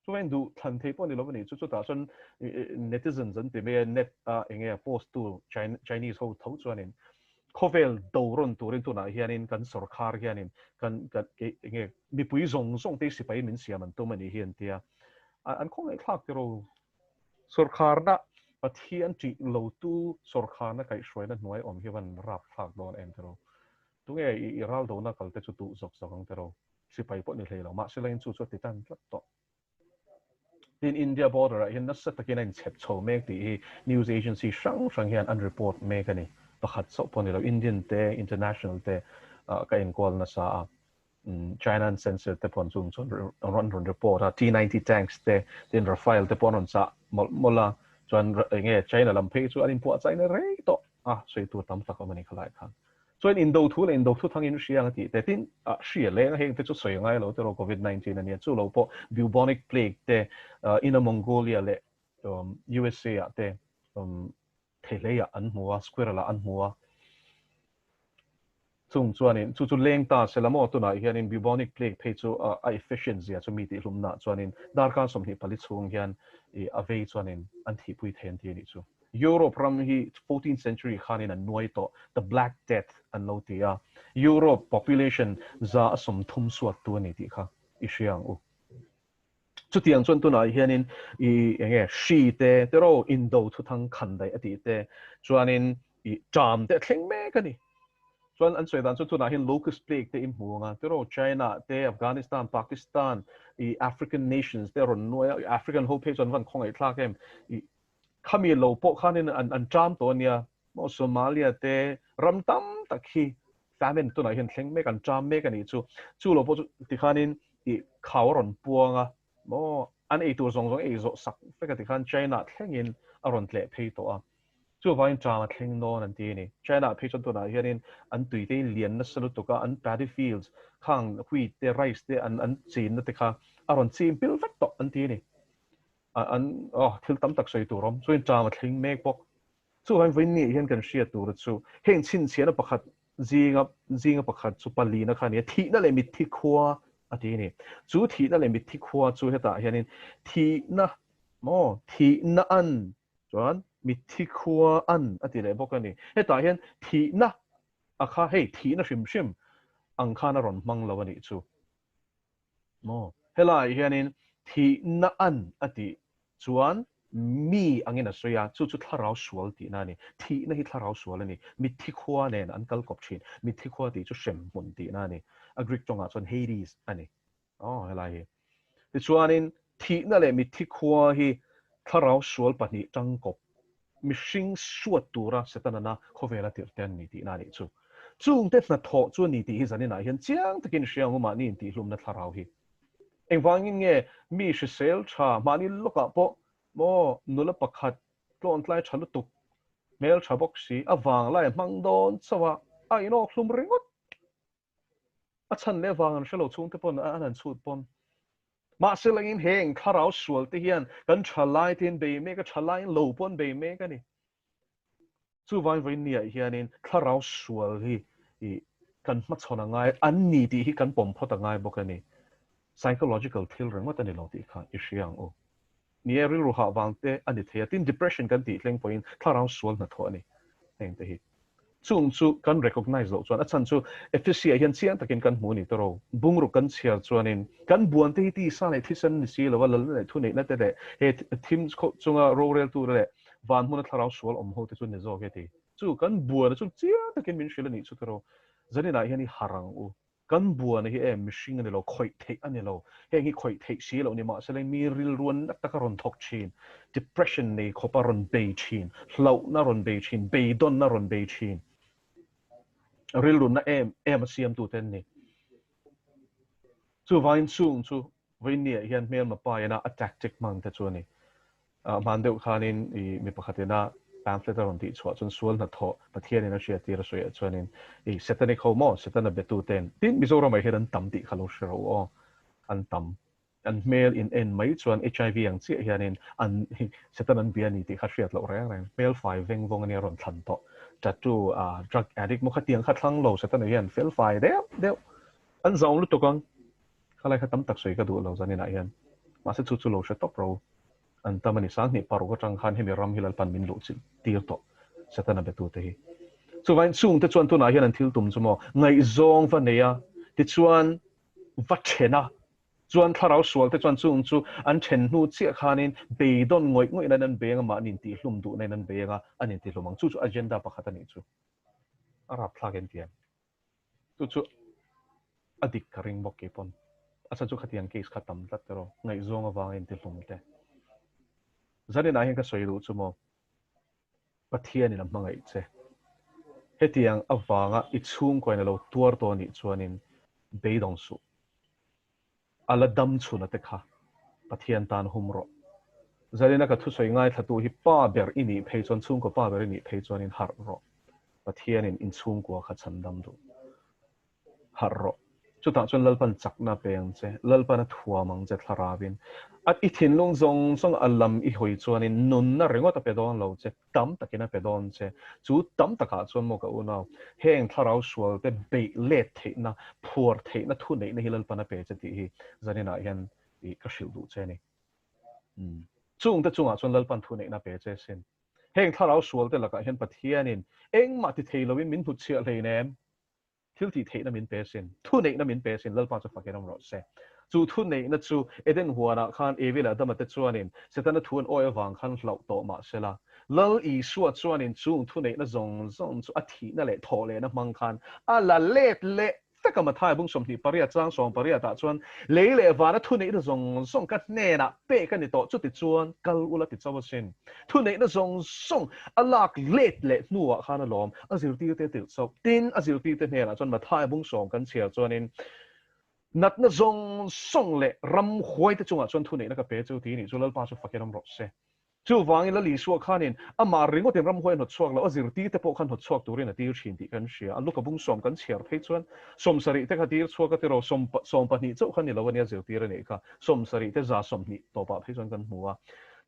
S1: Chuan duh thlan thei pawh ni lo a nih chu, chutah chuan netizens an ti mai a, net a enge a post tu Chinese ho tho chuanin khawvel do rawn turin tunah hianin kan sawrkhar hianin kan kan enge mipui zawng zawng te sipai min siam an tum a nih hi an tia. An khawngaih thlak tiraw sawrkharna Pathian tih lo tu sawrkharna kaihhruaina hnuai awm hi van rap thlak dawn em tiraw. Tunge i ral dona kal te chu duh zawk zawk ang tiraw. Sipai pawh ni hlei lo, mahse lain chu chu a ti tan tlat tawh. Tin, India border ah hian nasa takin a inchhep chho mek tih hi news agency hrang hrang hian an report mek a ni. Pakhat chauh pawh ni lo, Indian te, international te ka enkual nasa a. China an censor te pawh an chung chuan an rawn report a, T-90 tanks te, tin Rafale te pawh an rawn chah mawlh mawlh a. Chuan enge China lam phei chu an inpuahchaina rei tawh a, sawi tur tam tak a awm a ni khalai khan. Chuan indo thu leh indo thu thang in hria ang a tih te, tin hria leng a heng te chu sawi ngai lo tiraw Covid 19 a nia, chu lo pawh bubonic plague te Inner Mongolia leh USA ah te theihlei ah an hmu a, squirrel ah an hmu a, chung chuanin chu chu leng ta se la maw tunah hianin bubonic plague phei chu a efficient zia chu mi tihhlumna chuanin darkar 24 chhung hian a vei chuanin an thihpui thei an ti a nih chu. Europe ram hi 14th century khanin an nuai tawh, the Black Death an lo ti a. Europe population 30% suat tu a ni tih kha i hria ang u. Chutiang chuan tunah hianin i enge hri te, tero indo thuthang khan daih a tih te, chuanin i ṭam te a thleng mek a ni. Chuan an sawi dan chu tunah hian locust plague te i hmu ang a, tero China te, Afghanistan, Pakistan, i African nations te a rawn nuai a, African ho phei chuan van khawngaihthlak em, i Khami lo pawh khanin an an ṭam tawh a nia, maw Somalia te ram tam tak hi famine tunah hian thleng mek an ṭam mek a nih chu. Chu lo pawh chu tikhanin ih khau a rawn puang a, maw an ei tur zawng zawng ei zawh sak vek a tikhan China thlengin a rawn tleh phei tawh a. Chuvangin ṭam a thleng dawn an ti a ni. China phei chuan tunah hianin an tuite hi lian nasa lutuk a, an paddy fields khang wheat te rice te an an chinna te kha a rawn chim pil vek tawh an ti a ni. An aw thil tam tak sawi tur awm chuan ṭam a thleng mek bawk. Chuvangin vawiin ni hian kan hriat tur chu heng chhinchhiahna pakhat zinga zinga pakhat chu palina kha a ni a, thihna leh mitthi khua a ti a ni. Chu thihna leh mitthi khua chu hetah hianin thihna maw thihna an chuan mitthi khua an a ti leh bawk a ni. Hetah hian thihna a kha hei thihna hrim hrim ang khan a rawn hmang lo a nih chu. Maw? Helaiah hianin thihna an a tih chuan mi angin a sawi a, chu chu thlarau sual tihna a ni. Thihna hi thlarau sual a ni. Mitthi khua nen an kal kawp thin. Mitthi khua tih chu hremhmun tihna a ni. A Greek tawngah chuan Hades a ni. Aw, helai hi. Tichuanin thihna leh mitthi khua hi thlarau sual pahnih tangkawp mihring suat tura Setanana khawvela tirhte an ni tihna a nih chu. Chungte hnathawh chu a ni tih hi zaninah hian chiang takin hria ang u mahni intihhlumna thlarau hi. Engvangin nge mi hrisel tha mahni lawkah pawh maw nula pakhat tlawntlai tha lutuk hmel tha bawk si a vanglai a hmang dawn chauh a, a inawkhlum ringawt. A chhan leh vang an hre lo chhungte pawn an han chhut pawn. Mahse langin heng thlarau sual te hian kan thalai te hian bei mek a, thalai in lo pawn bei mek a ni. Chuvangin vawiin ni ah hianin thlarau sual hi i kan hmachhawn a ngai an ni tih hi kan pawm phawt a ngai bawk a ni. Psychological thil ringawt a ni lo tih kha i hria ang u. Ni e, rilru hah vang te a ni thei a, tin depression kan tih thleng pawhin thlarau sual hnathawh a ni heng te hi. Chung chu kan recognize loh chuan a chhan chu Ephesiah hian chiang takin kan hmu a ni tawrh. Bungruk kan chhiar chuanin kan buan te hi tisa leh thisen ni si lova lalna leh thuneihna te leh he thim chunga roreltu te leh van hmuna thlarau sual awm ho te chu ni zawk e ti. Chu kan buaina chu chiang takin min hrilh a nih chu tiraw. Zaninah hian i harh ang u. Kan buaina hi em mihring a ni lo, khawih theih a ni lo. Heng hi khawih theih si loh ni mahse mi rilru a nat taka rawn thawk thin, depression nei khawpa rawn bei thin, hlauhna rawn bei thin, beidawnna rawn bei thin, rilrunna em em a siamtute an ni. Chuvangin chung chu Vawinia hian hmelma pa ina a tactic hmang te chu a ni. Hman deuh khanin i mi pakhat ina pamphlet a rawn tih chhuah chuan sual hnathawh Pathianin a hriattir a sawiah chuanin i Satanic ho maw Setana betu ten tin Mizoramah hian an tam tih kha lo hre ro aw. An tam. An hmel in en mai chuan HIV ang chiah hianin an Setan an bia a ni tih kha hriat loh reng reng. Hmel fai veng vawng ania rawn thlan tawh. Tattoo drug addict maw khatiang kha thlang lo Setana hian fel fai deuh deuh an zau lutuk ang. Khalai kha tam tak sawi ka duh lo zaninah hian. Mahse chu chu lo hre tawp ro. An tam a ni. 2000 paruk atang khan hemi ram hi Lalpan min luh chilh tir tawh Setana betute hi. Chuvangin chungte chuan tunah hian an thil tum chu maw ngaihzawng va nei a, tichuan va then a, chuan thlarau sual te chuan chung chu an then hnu chiah khanin beidawn ngawih ngawih nan an beng a, mahni intihlum duhna in an beng a, an intihlum ang. Chu chu agenda pakhat a nih chu. A rapthlak entiam. Chu chu a dik ka ring bawk keipawn. A chhan chu khatiang case kha tam tlat erawh ngaihzawng avanga intihlum te. Zaninah hian ka sawi duh chu maw Pathianin a hmangaih che. Hetiang avanga i chhungkaw in a lo tuar tawh anih chuanin beidawng suh. A la dam chhuna te kha Pathian tan hum rawh. Zalina ka thusawi ngaithlatu hi pa ber i nih phei chuan chhungkaw pa ber i nih phei chuanin harh rawh. Pathianin in chhungkua kha chhan dam duh. Harh rawh. Chutah chuan Lalpan chakna a pe ang che, Lalpan a thuam ang che thlaravin. A i thinlung zawng zawng a lam i hawi chuanin nunna ringawt a pe dawn lo che. Tam takin a pe dawn che. Chu tam takah chuan maw ka unau, heng thlarau sualte beih let theihna, phuar theihna thu neihna hi Lalpan a pe che tih hi zaninah hian i ka hrilh duh che a ni. Chungte chungah chuan Lalpan thu neihna a pe che sin. Heng thlarau sualte lakah hian Pathianin engmah ti thei loin min hnutchhiah hleinem. Thil tih theihna min pe sin, thu neihna min pe sin, Lalpa chu fakin awm rawh se. Chu thu neihna chu Eden huanah khan Evi leh Adama te chuanin Setana thu an awi avang khan hlauh tawh mah sela, Lal Isua chuanin chung thu neihna zawng zawng chu a thihna leh thawh lehna hmang khan a la let leh vek a. Mathai bung 28 chang 18 ah chuan lei leh vana thu neihna zawng zawng ka hnenah pek a ni tawh, chuti chuan kal ula ti chauh asin. Thuneihna zawng zawng a lak let leh hnuah khan a lawm, a zirtirte tirh chauh. Tin, a zirtirte hnenah chuan Mathai bung sawm kan chhiar chuanin, Natna zawng zawng leh ram huaite chungah chuan thuneihna ka pe chu ti nih chu Lalpa chu fakin awm rawh se. Chuvangin Lal Isua khanin amah ringawtin ram huai a hnawt chhuak lo, a zirtirte pawh khan hnawt chhuak turin a tir thin tih kan hria. A luka bung sawm kan chhiar phei chuan 70 te kha tir chhuak a tiraw, 12 chauh kha ni lo ania zirtir a nih kha, 70 te 120 tawpah phei chuan kan hmu a.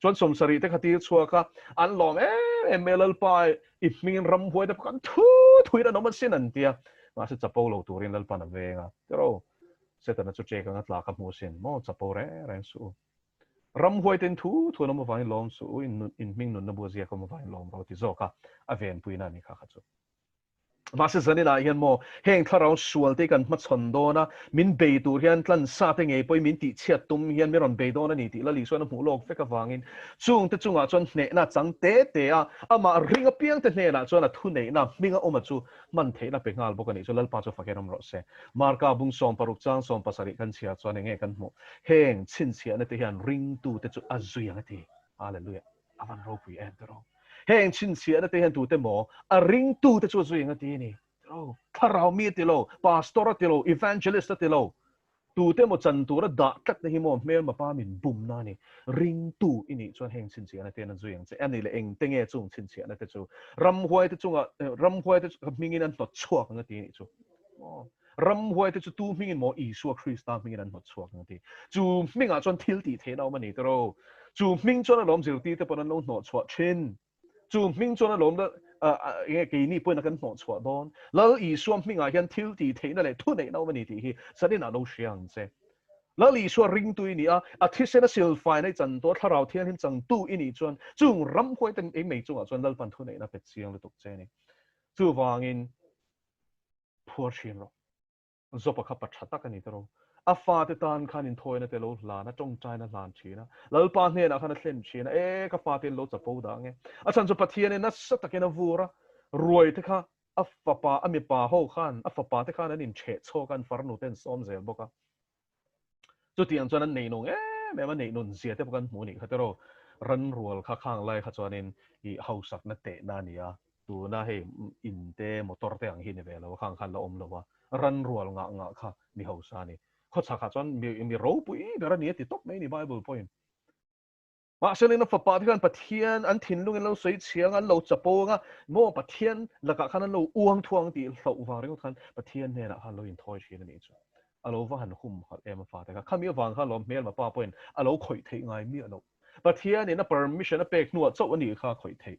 S1: Chuan 70 te kha tir chhuak a, an lawm em em mai a, Lalpa i hmingin ramhuai te pawh khan thu thuin an awm asin an ti a, mahse chapo lo turin Lalpa'n a veng a, tiraw Setana chu ṭek anga tla ka hmu asin, maw chapo reng reng suh u. Ramhuai ten thu thu an awm avangin lawm suh u, in hming nunna bu a ziak awm avangin lawm ro ti zawk a, a venpuina a ni kha kha chu. Mahse zaninah hian maw heng thlarau sualte kan hmachhawn dawn a, min bei tur hian tlansa te ngei pawhin min tihchhiat tum hian min rawn bei dawn a ni tih Lali chuan a hmuh lawk vek avangin chungte chungah chuan hnehna chang te te a, amah ring apiangte hnenah chuan a thuneihna hminga awma chu hman theihna pe nghal bawk a nih chu Lalpa chu fakin awm rawh se. Marka bung 60 chang 70 kan chhiar chuan enge kan hmuh? Heng chhinchhiahna te hian ringtute chu a zui ang a ti. Hallelujah. A van ropui em tiraw? Heng chhinchhiahna te hian tute maw a ringtu te chu a zui ang a ti a ni tiraw? Thlarau mi a ti lo, pastor a ti lo, evangelist a ti lo. Tute maw chan tura dah tlatna hi maw hmelma pa min bumna a ni. Ringtu i nih chuan heng chhinchhiahna te hian a zui ang che. A ni leh eng te nge chung chhinchhiahna te chu? Ramhuai te chungah ramhuai te chu hmingin an hnawt chhuak ang a ti a nih chu. Aw. Ramhuai te chu tu hmingin maw Isua Krista hmingin an hnawt chhuak ang a ti. Chu hmingah chuan thil tih theihna a awm a ni tiraw. Chu hming chuan a lawm zirtirte pawn an lo hnawh chhuah thin. Chu hming chuan a lawm enge keini pawhin a kan hnawh chhuah dawn. Lal Isua hmingah hian thil tih theihna leh thuneihna a awm a ni tih hi zanin ah lo hria ang che. Lal Isua ringtu i ni a, a thisen a silfaina i chan tawh a, Thlarau Thianghlim changtu i nih chuan chung ramhuai te ei mai chungah chuan Lalpan thuneihna pe chiang lutuk che a ni. Chuvangin Phuar thin rawh. Zopa kha pa tha tak a ni tiraw. A fate tan khan inthawina te lo hlan a, tawngtaina hlan thin a. Lalpa hnenah khan a thlen thin a, E ka fate in lo chapo dah ang e. A chhan chu Pathianin nasa takin a vur a. Ruai te kha a fapa, a mipa ho khan, a fapa te khan an inchheh chhawk a, an farnu te an sawm zel bawk a. Chutiang chuan an nei nung em em a, neih nun zia te pawh kan hmu nih kha tiraw. Ranrual kha khang lai kha chuanin i hausakna tehna a ni a, tuna hei in te motor te ang hi ni ve lo a, khang khan la awm lo a, ranrual ngah ngah kha mi hausa a ni. Khawchhakah chuan mi mi ropui ber a ni a ti tawp mai a ni Bible pawhin. Mahse lengna fapa te khan Pathian an thinlung in lo sawi chhiang a, an lo chapo ang a, maw Pathian lakah khan an lo uang thuang tih hlauh vang ringawt khan Pathian hnenah khan lo inthawi thin a nih chu. A lo va han humhalh em a fate kha. Khami avang khan lawm hmelma pa pawhin a lo khawih theih ngai miah loh. Pathianin a permission a pek hnuah chauh a nih kha a khawih theih.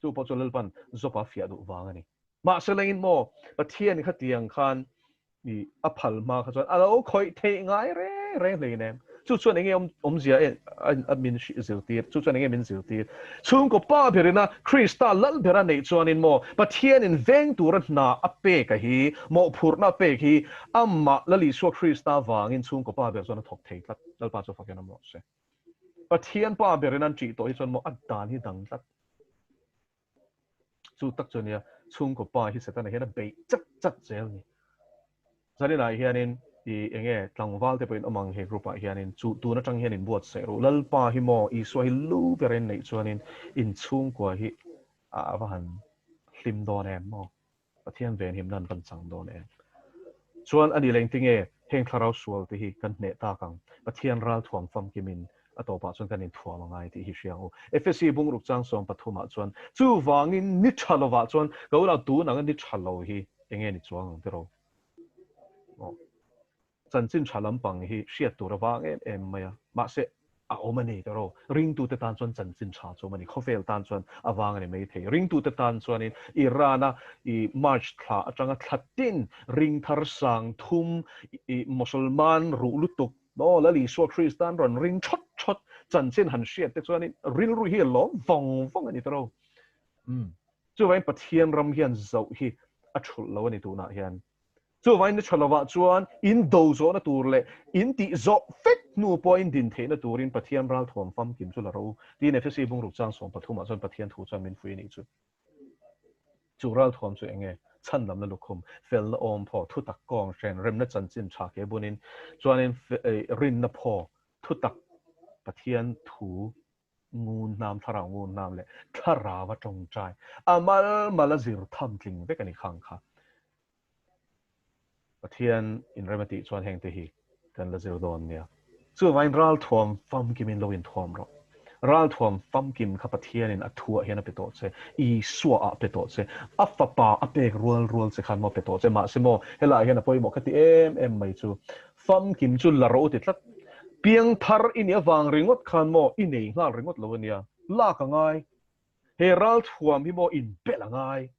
S1: Chu pawh chu Lalpan Job-a fiah duh vang a ni. Mahse lengin maw Pathian khatiang khan i a phal hma kha chuan a lo khawih theih ngai reng reng hlein em. Chu chuan enge awmzia a min zirtir, chu chuan enge min zirtir. Chhungkaw pa berina Krista lal bera neih chuanin maw Pathianin veng tura hna a pek a hi, mawhphurhna a pek hi amah Lal Isua Krista vangin chhungkaw pa ber chuan a thawk thei tlat. Lalpa chu fakin awm rawh se. Pathian pa berin an ṭih tawh hi chuan maw a dan hi dang tlat. Chu tak chu nia, chhungkaw pa hi Setana hian a beih chat chat zel ni. Zaninah hianin i enge tlangval te pawhin awm ang he group ah hianin chu tun atang hian in buatsaih ru. Lalpa hi maw Isua hi lu berin neih chuanin in chhungkua hi a va han hlim dawn em maw. Pathian venhimna an van chang dawn em? Chuan a ni leng tinge heng thlarau sual te hi kan hneh tak ang? Pathian ral thuam famkimin a tawpah chuan kan inthuam a ngai tih hi hria ang u. Efesi bungruk chang 13 ah chuan chuvangin ni tha lovah chuan ka unau tun anga ni tha lo hi enge ni chuang ang tiraw? Aw. Chanchin tha lampang hi hriat tur a vang em em mai a, mahse a awm a ni tawh ro. Ringtute tan chuan chanchin tha chu awm a ni, khawvel tan chuan a vang a ni mai thei. Ringtute tan chuanin Iran-a i March thla atanga thla tin ring thar sang thum i Mosolman ruh lutuk maw Lal Isua Kristan rawn ring thawt thawt chanchin han hriat te chuanin rilru hi a lawm vawng vawng a ni tawh ro. Umm. Chuvangin Pathian ram hian zoh hi a thulh lo a ni tunah hian. Chuvangin ni tha lovah chuan in do zawhna tur leh in tih zawh vek hnu pawh in din theihna turin Pathian ralthuam famkim chu la ro u tiin Efesi bungruk chang 13 ah chuan Pathian thu chuan min fui a nih chu. Chu ralthuam chu eng nge? Chhandamna lukhum, felna awm phaw, thutak kawng hren, remna chanchin tha ke bunin chuanin rinna phaw, thutak Pathian thu ngun hnam, thlarau ngun hnam leh thlarau a tawngtai a mal mal a zir tham tling vek a ni khang kha. Pathian inrem a tih chuan heng te hi kan la zir dawn nia. Chuvangin ralthuam famkimin lo inthuam rawh. Ralthuam famkim kha Pathianin a thuah hian a pe tawh che, Isua ah pe tawh che, a fapa a pek rual rual che khan maw pe tawh che. Mahse maw helaiah hian a pawimawh ka ti em em mai chu famkim chu la rawh u ti tlat. Piangthar i nih avang ringawt khan maw i nei nghal ringawt lo a nia. Lak a ngai. He ralthuam hi maw inbelh a ngai.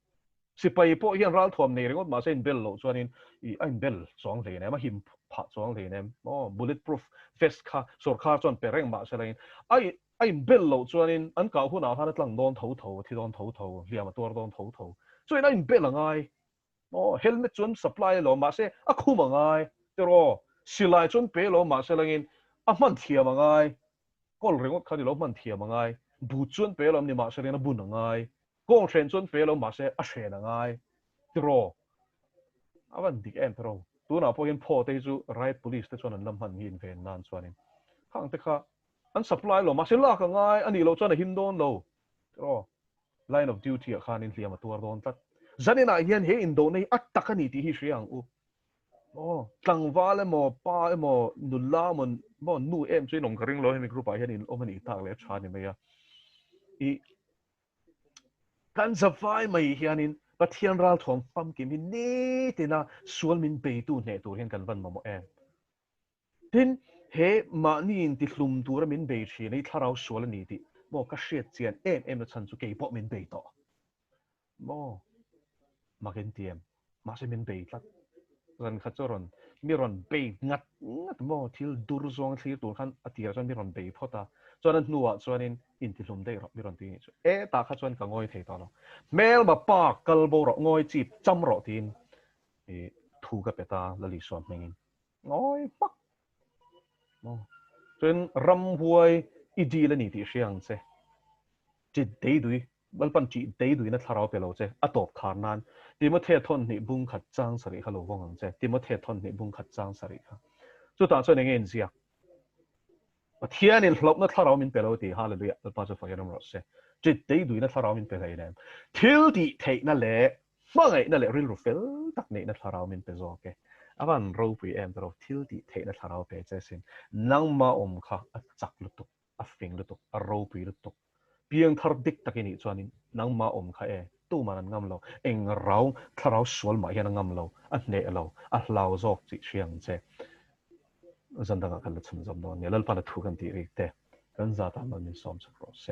S1: Sipai pawh hian ralthuam nei ringawt mahse inbel loh chuanin ih a inbel chuang hlei nem, a him phah chuang hlei nem. Aw, bullet proof vest kha sorkar chuan pe reng mahse langin a a inbel loh chuanin an kah hunah khan a tlang dawn tho tho, a thi dawn tho tho, hliam a tuar dawn tho tho. Chuan a inbel a ngai. Aw, helmet chuan supply alawm mahse a khum a ngai tiraw. Silai chuan pe alawm mahse langin a hman thiam a ngai. Kawl ringawt kha ni lo hman thiam a ngai. But chuan pe alawm ni mahse langin a bun a ngai. Kawng hren chuan pe lo mahse a hren a ngai tiraw? A van dik em tiraw? Tunah pawh hian phaw te hi chu riot police te chuan an la hman hi inven nan chuanin khang te kha an supply lo mahse lak a ngai a nih loh chuan a him dawn lo tiraw? Line of duty ah khanin hliam a tuar dawn tlat. Zaninah hian he indona hi a tak a ni tih hi hria ang u. Aw, tlangval emaw, pa emaw, nula emaw, maw nu em chu in awm ka ring lo hemi group ah hian in awm a nih tak leh a tha a ni mai a. I Kan zavai mai hianin Pathian ralthuam famkim hi nitina sual min beitu hneh tur hian kan van mamawh em? Tin, he mahni intihlum tura min bei thin hi thlarau sual a ni tih maw ka hriat chian em em na chhan chu kei pawh min bei tawh maw? Mak in ti em? Mahse min bei tlat. Zan khat chu rawn mi rawn bei ngat ngat maw thil dur zawng thlir tur khan a tirah chuan mi rawn bei phawt a, chuan a hnuah chuanin intihlum daih rawh mi rawn ti nih chu. E tah kha chuan ka ngawi thei tawh lo. Hmelma pa kal bo rawh, ngawi chip cham rawh tiin i thu ka pe ta Lalisua hmingin. Ngawi hmak maw. Chuan ramhuai i dil a ni tih hria ang che. Ṭit deidui. Lalpan ṭih deiduina thlarau pe lo che, a tawp khar nan Timothea thawnhnih bung khat chang sarih kha lo vawng ang che, Timothea thawnhnih bung khat chang sarih kha. Chutah chuan enge inziak? Pathianin hlauhna thlarau min pe lo ti, Hallelujah, Lalpa chu fakin awm rawh se. Ṭih deiduina thlarau min pe hlei nem. Thil tih theihna leh hmangaihna leh rilru fel tak neihna thlarau min pe zawk e. A van ropui em tawh lo, thil tih theihna thlarau pe che sin. Nangmah awm kha a chak lutuk. A fing lutuk, a ropui lutuk. Piangthar dik tak i nih chuanin nangmah awm kha e, tuman an ngam lo. Eng rau, thlarau sual mah hian a ngam lo, a hneh lo, a hlau zawk tih hria ang che. Zan dangah kan la chhun zawm dawn nia, Lalpana thu kan tih rik te, kan zat ah mal min sawm chak rawh se.